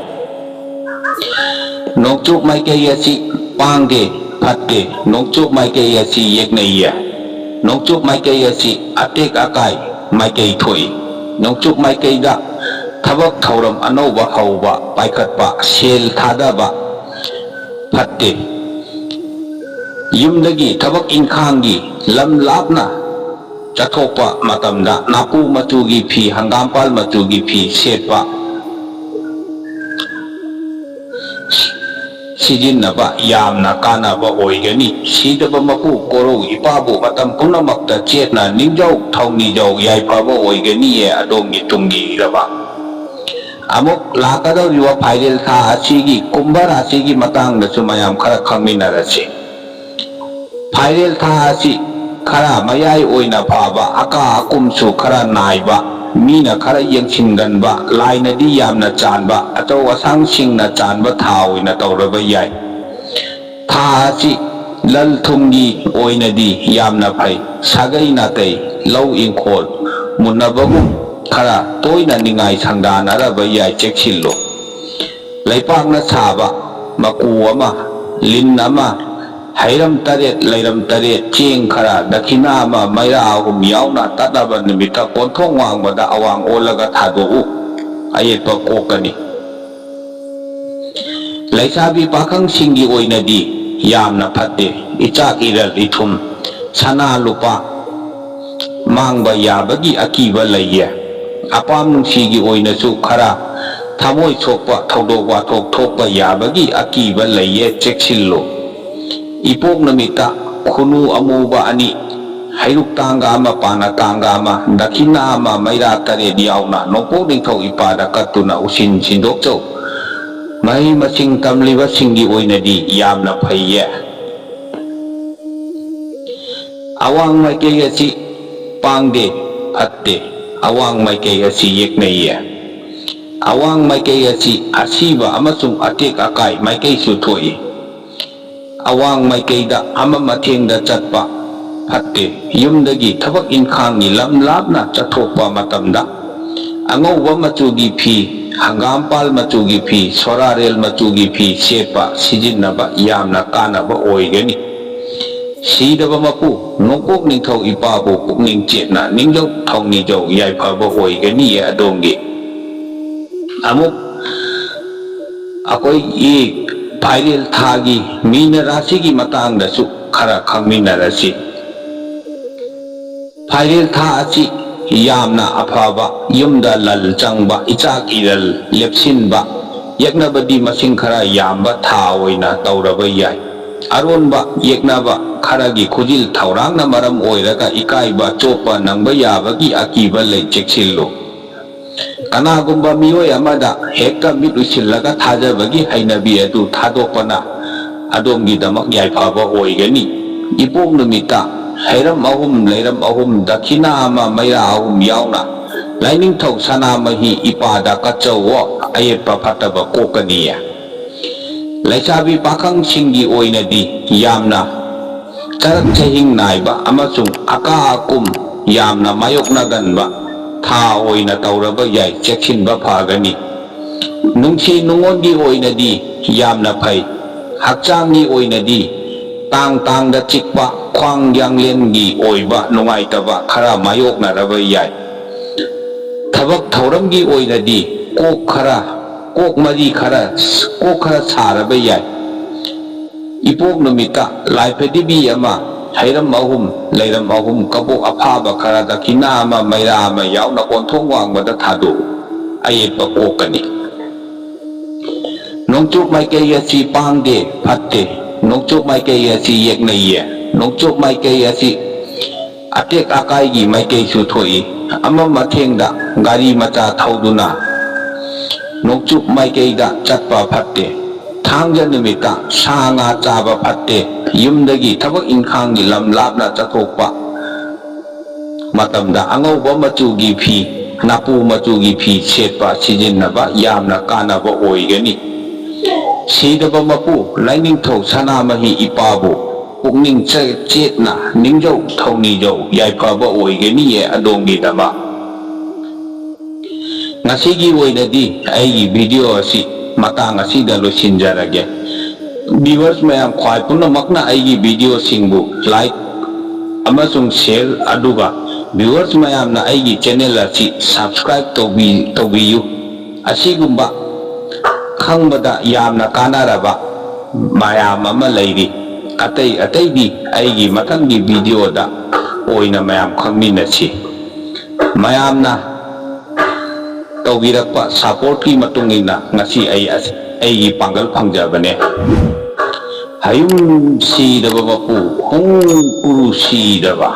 ꯅꯣꯡꯆꯨꯞ ꯃꯥꯏꯀꯩ ꯑꯁꯤ ꯄꯥꯡꯗꯦ, ꯐꯠꯇꯦ꯫ ꯅꯣꯡꯆꯨꯞ ꯃꯥꯏꯀꯩ ꯑꯁꯤ ꯌꯦꯛꯅꯩꯌꯦ꯫ ꯅꯣꯡꯆꯨꯞ ꯃꯥꯏꯀꯩ ꯑꯁꯤ ꯑꯇꯦꯛ ꯑꯀꯥꯏ ꯃꯥꯏꯀꯩ ꯊꯣꯛꯏ꯫ ꯅꯣꯡꯆꯨꯞ ꯃꯥꯏꯀꯩꯗ ꯊꯕꯛ ꯊꯧꯔꯝ ꯑꯅꯧꯕ ꯍꯧꯕ, ꯄꯥꯏꯈꯠꯄ, ꯁꯦꯜ ꯊꯥꯗꯕ ꯐꯠꯇꯦ꯫ ꯌꯨꯝꯗꯒꯤ ꯊꯕꯛ ꯏꯪꯈꯥꯡꯒꯤ ꯂꯝ ꯂꯥꯞꯅ ꯆꯠꯊꯣꯛꯄ ꯃꯇꯝꯗ ꯅꯥꯄꯨ ꯃꯆꯨꯒꯤ ꯐꯤ, ꯍꯪꯒꯥꯝꯄꯥꯜ ꯃꯆꯨꯒꯤ ꯐꯤ ꯁꯦꯠꯄ ꯁꯤꯖꯤꯟꯅꯕ ꯌꯥꯝꯅ ꯀꯥꯟꯅꯕ ꯑꯣꯏꯒꯅꯤ꯫ ꯁꯤꯗꯕ ꯃꯄꯨ ꯀꯣꯔꯧ ꯏꯄꯥꯕꯨ ꯃꯇꯝ ꯄꯨꯝꯅꯃꯛꯇ ꯆꯦꯠꯅ ꯅꯤꯡꯖꯧ ꯊꯧꯅꯤꯖꯧ, ꯌꯥꯏꯐꯕ ꯑꯣꯏꯒꯅꯤꯌꯦ ꯑꯗꯣꯝꯒꯤ ꯇꯨꯡꯒꯤ ꯏꯔꯕ꯫ ꯑꯃꯨꯛ ꯂꯥꯛꯀꯗꯧꯔꯤꯕ ꯐꯥꯏꯔꯦꯜ ꯊꯥ ꯑꯁꯤꯒꯤ ꯀꯨꯝꯚ ꯔꯥꯁꯤꯒꯤ ꯃꯇꯥꯡꯗꯁꯨ ꯃꯌꯥꯝ ꯈꯔ ꯈꯪꯃꯤꯟꯅꯔꯁꯤ꯫ ꯐꯥꯏꯔꯦꯜ ꯊꯥ ꯑꯁꯤ ꯈꯔ ꯃꯌꯥꯏ ꯑꯣꯏꯅ ꯐꯕ, ꯑꯀꯥ ꯑꯀꯨꯝꯁꯨ ꯈꯔ ꯅꯥꯏꯕ, ꯃꯤꯅ ꯈꯔ ꯌꯦꯡꯁꯤꯟꯒꯟꯕ, ꯂꯥꯏꯅꯗꯤ ꯌꯥꯝꯅ ꯆꯥꯟꯕ, ꯑꯆꯧ ꯑꯁꯥꯡꯁꯤꯡꯅ ꯆꯥꯟꯕ ꯊꯥ ꯑꯣꯏꯅ ꯇꯧꯔꯕ ꯌꯥꯏ꯫ ꯊꯥ ꯑꯁꯤ ꯂꯟ ꯊꯨꯝꯒꯤ ꯑꯣꯏꯅꯗꯤ ꯌꯥꯝꯅ ꯐꯩ꯫ ꯁꯥꯒꯩ ꯅꯥꯇꯩ, ꯂꯧ ꯏꯪꯈꯣꯜ ꯃꯨꯟꯅꯕꯒꯨꯝ ꯈꯔ ꯇꯣꯏꯅ ꯅꯤꯡꯉꯥꯏ ꯁꯪꯗꯥꯅꯔꯕ ꯌꯥꯏ, ꯆꯦꯛꯁꯤꯜꯂꯨ꯫ ꯂꯩꯄꯥꯛꯅ ꯁꯥꯕ ꯃꯀꯨ ꯑꯃ, ꯂꯤꯟ ꯑꯃ, ꯍꯩꯔꯝ ꯇꯔꯦꯠ, ꯂꯩꯔꯝ ꯇꯔꯦꯠ, ꯆꯦꯡ ꯈꯔ, ꯗꯈꯤꯅꯥ ꯑꯃ, ꯃꯩꯔꯥ ꯑꯍꯨꯝ ꯌꯥꯎꯅ ꯇꯠꯅꯕ ꯅꯨꯃꯤꯠꯇ ꯀꯣꯟꯊꯣꯡ ꯋꯥꯡꯃꯗ ꯑꯋꯥꯡ ꯑꯣꯜꯂꯒ ꯊꯥꯗꯣꯛꯎ꯫ ꯑꯌꯦꯠꯄ ꯀꯣꯛꯀꯅꯤ꯫ ꯂꯩꯁꯥꯕꯤ ꯄꯥꯈꯪꯁꯤꯡꯒꯤ ꯑꯣꯏꯅꯗꯤ ꯌꯥꯝꯅ ꯐꯠꯇꯦ꯫ ꯏꯆꯥꯛ ꯏꯔꯜ ꯏꯊꯨꯝ, ꯁꯅꯥ ꯂꯨꯄꯥ ꯃꯥꯡꯕ ꯌꯥꯕꯒꯤ ꯑꯀꯤꯕ ꯂꯩꯌꯦ꯫ ꯑꯄꯥꯝ ꯅꯨꯡꯁꯤꯒꯤ ꯑꯣꯏꯅꯁꯨ ꯈꯔ ꯊꯃꯣꯏ ꯁꯣꯛꯄ ꯊꯧꯗꯣꯛ ꯋꯥꯊꯣꯛ ꯊꯣꯛꯄ ꯌꯥꯕꯒꯤ ꯑꯀꯤꯕ ꯂꯩꯌꯦ, ꯆꯦꯛꯁꯤꯜꯂꯨ꯫ ꯏꯄꯣꯛ ꯅꯨꯃꯤꯠꯇ ꯈꯨꯅꯨ ꯑꯃꯨꯕ ꯑꯅꯤ, ꯍꯩꯔꯨꯛ ꯇꯥꯡꯒ ꯑꯃ, ꯄꯥꯅ ꯇꯥꯡꯒ ꯑꯃ, ꯗꯈꯤꯅꯥ ꯑꯃ, ꯃꯩꯔꯥ ꯇꯔꯦꯠ ꯌꯥꯎꯅ ꯅꯣꯡꯄꯣꯛ ꯅꯤꯡꯊꯧ ꯏꯄꯥꯗ ꯀꯠꯇꯨꯅ ꯎꯁꯤꯟ ꯁꯤꯟꯗꯣꯛꯆꯧ꯫ ꯃꯍꯩ ꯃꯁꯤꯡ ꯇꯝꯂꯤꯕꯁꯤꯡꯒꯤ ꯑꯣꯏꯅꯗꯤ ꯌꯥꯝꯅ ꯐꯩꯌꯦ꯫ ꯑꯋꯥꯡ ꯃꯥꯏꯀꯩ ꯑꯁꯤ ꯄꯥꯡꯗꯦ, ꯐꯠꯇꯦ꯫ ꯑꯋꯥꯡ ꯃꯥꯏꯀꯩ ꯑꯁꯤ ꯌꯦꯛꯅꯩꯌꯦ꯫ ꯑꯋꯥꯡ ꯃꯥꯏꯀꯩ ꯑꯁꯤ ꯑꯁꯤꯕ ꯑꯃꯁꯨꯡ ꯑꯇꯦꯛ ꯑꯀꯥꯏ ꯃꯥꯏꯀꯩꯁꯨ ꯊꯣꯛꯏ꯫ ꯑꯋꯥꯡ ꯃꯥꯏꯀꯩꯗ ꯑꯃ ꯃꯊꯦꯡꯗ ꯆꯠꯄ ꯐꯠꯇꯦ꯫ ꯌꯨꯝꯗꯒꯤ ꯊꯕꯛ ꯏꯟꯈꯥꯡꯒꯤ ꯂꯝ ꯂꯥꯞꯅ ꯆꯠꯊꯣꯛꯄ ꯃꯇꯝꯗ ꯑꯉꯧꯕ ꯃꯆꯨꯒꯤ ꯐꯤ, ꯍꯪꯒꯥꯝꯄꯥꯜ ꯃꯆꯨꯒꯤ ꯐꯤ, ꯁꯣꯔꯥꯔꯦꯜ ꯃꯆꯨꯒꯤ ꯐꯤ ꯁꯦꯠꯄ ꯁꯤꯖꯤꯟꯅꯕ ꯌꯥꯝꯅ ꯀꯥꯟꯅꯕ ꯑꯣꯏꯒꯅꯤ꯫ ꯁꯤꯗꯕ ꯃꯄꯨ ꯅꯣꯡꯄꯣꯛ ꯅꯤꯡꯊꯧ ꯏꯄꯥꯕꯨ ꯄꯨꯛꯅꯤꯡ ꯆꯦꯠꯅ ꯅꯤꯡꯖꯧ ꯊꯧꯅꯤꯖꯧ, ꯌꯥꯏꯐꯕ ꯑꯣꯏꯒꯅꯤꯌꯦ ꯑꯗꯣꯝꯒꯤ꯫ ꯑꯃꯨꯛ ꯑꯩꯈꯣꯏꯒꯤ ꯐꯥꯏꯔꯦꯜ ꯊꯥꯒꯤ ꯃꯤꯅ ꯔꯥꯁꯤꯒꯤ ꯃꯇꯥꯡꯗꯁꯨ ꯈꯔ ꯈꯪꯃꯤꯟꯅꯔꯁꯤ꯫ ꯐꯥꯏꯔꯦꯜ ꯊꯥ ꯑꯁꯤ ꯌꯥꯝꯅ ꯑꯐꯕ, ꯌꯨꯝꯗ ꯂꯜ ꯆꯪꯕ, ꯏꯆꯥꯛ ꯏꯔꯜ ꯂꯦꯞꯁꯤꯟꯕ, ꯌꯦꯛꯅꯕꯗꯤ ꯃꯁꯤꯡ ꯈꯔ ꯌꯥꯝꯕ ꯊꯥ ꯑꯣꯏꯅ ꯇꯧꯔꯕ ꯌꯥꯏ꯫ ꯑꯔꯣꯟꯕ ꯌꯦꯛꯅꯕ ꯈꯔꯒꯤ ꯈꯨꯖꯤꯜ ꯊꯧꯔꯥꯡꯅ ꯃꯔꯝ ꯑꯣꯏꯔꯒ ꯏꯀꯥꯏꯕ ꯆꯣꯞꯄ ꯅꯪꯕ ꯌꯥꯕꯒꯤ ꯑꯀꯤꯕ ꯂꯩ, ꯆꯦꯛꯁꯤꯜꯂꯨ꯫ ꯀꯅꯥꯒꯨꯝꯕ ꯃꯤꯑꯣꯏ ꯑꯃꯗ ꯍꯦꯛꯇ ꯃꯤꯠ ꯎꯏꯁꯤꯜꯂꯒ ꯊꯥꯖꯕꯒꯤ ꯍꯩꯅꯕꯤ ꯑꯗꯨ ꯊꯥꯗꯣꯛꯄꯅ ꯑꯗꯣꯝꯒꯤꯗꯃꯛ ꯌꯥꯏꯐꯕ ꯑꯣꯏꯒꯅꯤ꯫ ꯏꯄꯣꯛ ꯅꯨꯃꯤꯠꯇ ꯍꯩꯔꯝ ꯑꯍꯨꯝ, ꯂꯩꯔꯝ ꯑꯍꯨꯝ, ꯗꯈꯤꯅꯥ ꯑꯃ, ꯃꯩꯔꯥ ꯑꯍꯨꯝ ꯌꯥꯎꯅ ꯂꯥꯏꯅꯤꯡꯊꯧ ꯁꯅꯥꯃꯍꯤ ꯏꯄꯥꯗ ꯀꯠꯆꯧꯋꯣ, ꯑꯌꯦꯠꯄ ꯐꯠꯇꯕ ꯀꯣꯛꯀꯅꯤꯌꯦ꯫ ꯂꯩꯁꯥꯕꯤ ꯄꯥꯈꯪꯁꯤꯡꯒꯤ ꯑꯣꯏꯅꯗꯤ ꯌꯥꯝꯅ ꯆꯔꯛ ꯆꯍꯤꯡ ꯅꯥꯏꯕ ꯑꯃꯁꯨꯡ ꯑꯀꯥ ꯑꯀꯨꯝ ꯌꯥꯝꯅ ꯃꯥꯌꯣꯛꯅꯒꯟꯕ ꯊꯥ ꯑꯣꯏꯅ ꯇꯧꯔꯕ ꯌꯥꯏ, ꯆꯦꯛꯁꯤꯟꯕ ꯐꯒꯅꯤ꯫ ꯅꯨꯡꯁꯤ ꯅꯨꯡꯉꯣꯟꯒꯤ ꯑꯣꯏꯅꯗꯤ ꯌꯥꯝꯅ ꯐꯩ꯫ ꯍꯛꯆꯥꯡꯒꯤ ꯑꯣꯏꯅꯗꯤ ꯇꯥꯡ ꯇꯥꯡꯗ ꯆꯤꯛꯄ, ꯈ꯭ꯋꯥꯡ ꯌꯥꯡꯂꯦꯟꯒꯤ ꯑꯣꯏꯕ ꯅꯨꯡꯉꯥꯏꯇꯕ ꯈꯔ ꯃꯥꯌꯣꯛꯅꯔꯕ ꯌꯥꯏ꯫ ꯊꯕꯛ ꯊꯧꯔꯝꯒꯤ ꯑꯣꯏꯅꯗꯤ ꯀꯣꯛ ꯈꯔ, ꯀꯣꯛ ꯃꯔꯤ ꯈꯔ, ꯀꯣꯛ ꯈꯔ ꯁꯥꯔꯕ ꯌꯥꯏ꯫ ꯏꯄꯣꯛ ꯅꯨꯃꯤꯠꯇ ꯂꯥꯏꯐꯗꯤꯕꯤ ꯑꯃ, ꯍꯩꯔꯝ ꯑꯍꯨꯝ, ꯂꯩꯔꯝ ꯑꯍꯨꯝ, ꯀꯕꯣꯛ ꯑꯐꯥꯕ ꯈꯔ, ꯗꯈꯤꯅꯥ ꯑꯃ, ꯃꯩꯔꯥ ꯑꯃ ꯌꯥꯎꯅ ꯀꯣꯟꯊꯣꯡ ꯋꯥꯡꯃꯗ ꯊꯥꯗꯣꯛꯎ꯫ ꯑꯌꯦꯠꯄ ꯀꯣꯛꯀꯅꯤ꯫ ꯅꯣꯡꯆꯨꯞ ꯃꯥꯏꯀꯩ ꯑꯁꯤ ꯄꯥꯡꯗꯦ, ꯐꯠꯇꯦ꯫ ꯅꯣꯡꯆꯨꯞ ꯃꯥꯏꯀꯩ ꯑꯁꯤ ꯌꯦꯛꯅꯩꯌꯦ꯫ ꯅꯣꯡꯆꯨꯞ ꯃꯥꯏꯀꯩ ꯑꯁꯤ ꯑꯇꯦꯛ ꯑꯀꯥꯏꯒꯤ ꯃꯥꯏꯀꯩꯁꯨ ꯊꯣꯛꯏ꯫ ꯑꯃꯝ ꯑꯊꯦꯡꯗ ꯒꯥꯔꯤ ꯃꯆꯥ ꯊꯧꯗꯨꯅ ꯅꯣꯡꯆꯨꯞ ꯃꯥꯏꯀꯩꯗ ꯆꯠꯄ ꯐꯠꯇꯦ꯫ ꯊꯥꯡꯖ ꯅꯨꯃꯤꯠꯇ ꯁꯥ ꯉꯥ ꯆꯥꯕ ꯐꯠꯇꯦ꯫ ꯌꯨꯝꯗꯒꯤ ꯊꯕꯛ ꯏꯪꯈꯥꯡꯒꯤ ꯂꯝ ꯂꯥꯞꯅ ꯆꯠꯊꯣꯛꯄ ꯃꯇꯝꯗ ꯑꯉꯧꯕ ꯃꯆꯨꯒꯤ ꯐꯤ, ꯅꯥꯄꯨ ꯃꯆꯨꯒꯤ ꯐꯤ ꯁꯦꯠꯄ ꯁꯤꯖꯤꯟꯅꯕ ꯌꯥꯝꯅ ꯀꯥꯟꯅꯕ ꯑꯣꯏꯒꯅꯤ꯫ ꯁꯤꯗꯕ ꯃꯄꯨ ꯂꯥꯏꯅꯤꯡꯊꯧ ꯁꯅꯥꯃꯍꯤ ꯏꯄꯥꯕꯨ ꯄꯨꯛꯅꯤꯡ ꯆ-, ꯆꯦꯠꯅ ꯅꯤꯡꯖꯧ, ꯊꯧꯅꯤꯖꯧ, ꯌꯥꯏꯐꯕ ꯑꯣꯏꯒꯅꯤꯌꯦ ꯑꯗꯣꯝꯒꯤꯗꯃꯛ꯫ ꯉꯁꯤꯒꯤ ꯑꯣꯏꯅꯗꯤ ꯑꯩꯒꯤ video ꯑꯁꯤ ꯃꯇꯥꯡ ꯑꯁꯤꯗ ꯂꯣꯏꯁꯤꯟꯖꯔꯒꯦ꯫ Viewers ꯃꯌꯥꯝ, ꯈ꯭ꯋꯥꯏ ꯄꯨꯝꯅꯃꯛꯅ ꯑꯩꯒꯤ video ꯁꯤꯡꯕꯨ like ꯑꯃꯁꯨꯡ share, ꯑꯗꯨꯒ viewers ꯃꯌꯥꯝꯅ ꯑꯩꯒꯤ channel ꯑꯁꯤ subscribe ꯇꯧꯕꯤ-, ꯇꯧꯕꯤꯌꯨ꯫ ꯑꯁꯤꯒꯨꯝꯕ ꯈꯪꯕꯗ ꯌꯥꯝꯅ ꯀꯥꯟꯅꯔꯕ ꯃꯌꯥꯝ ꯑꯃ ꯂꯩꯔꯤ꯫ ꯑꯇꯩ ꯑꯇꯩꯗꯤ ꯑꯩꯒꯤ ꯃꯊꯪꯒꯤ video ꯗ ꯑꯣꯏꯅ ꯃꯌꯥꯝ ꯈꯪꯃꯤꯟꯅꯁꯤ꯫ ꯃꯌꯥꯝꯅ ꯇꯧꯕꯤꯔꯛꯄ support ꯀꯤ ꯃꯇꯨꯡ ꯏꯟꯅ ꯉꯁꯤ ꯑꯩ ꯑꯁ-, ꯑꯩꯒꯤ ꯄꯥꯡꯒꯜ ꯐꯪꯖꯕꯅꯦ꯫ ꯍꯌꯨꯝ ꯁꯤꯗꯕ ꯃꯄꯨ, ꯍꯣꯡ ꯎꯔꯨ ꯁꯤꯗꯕ,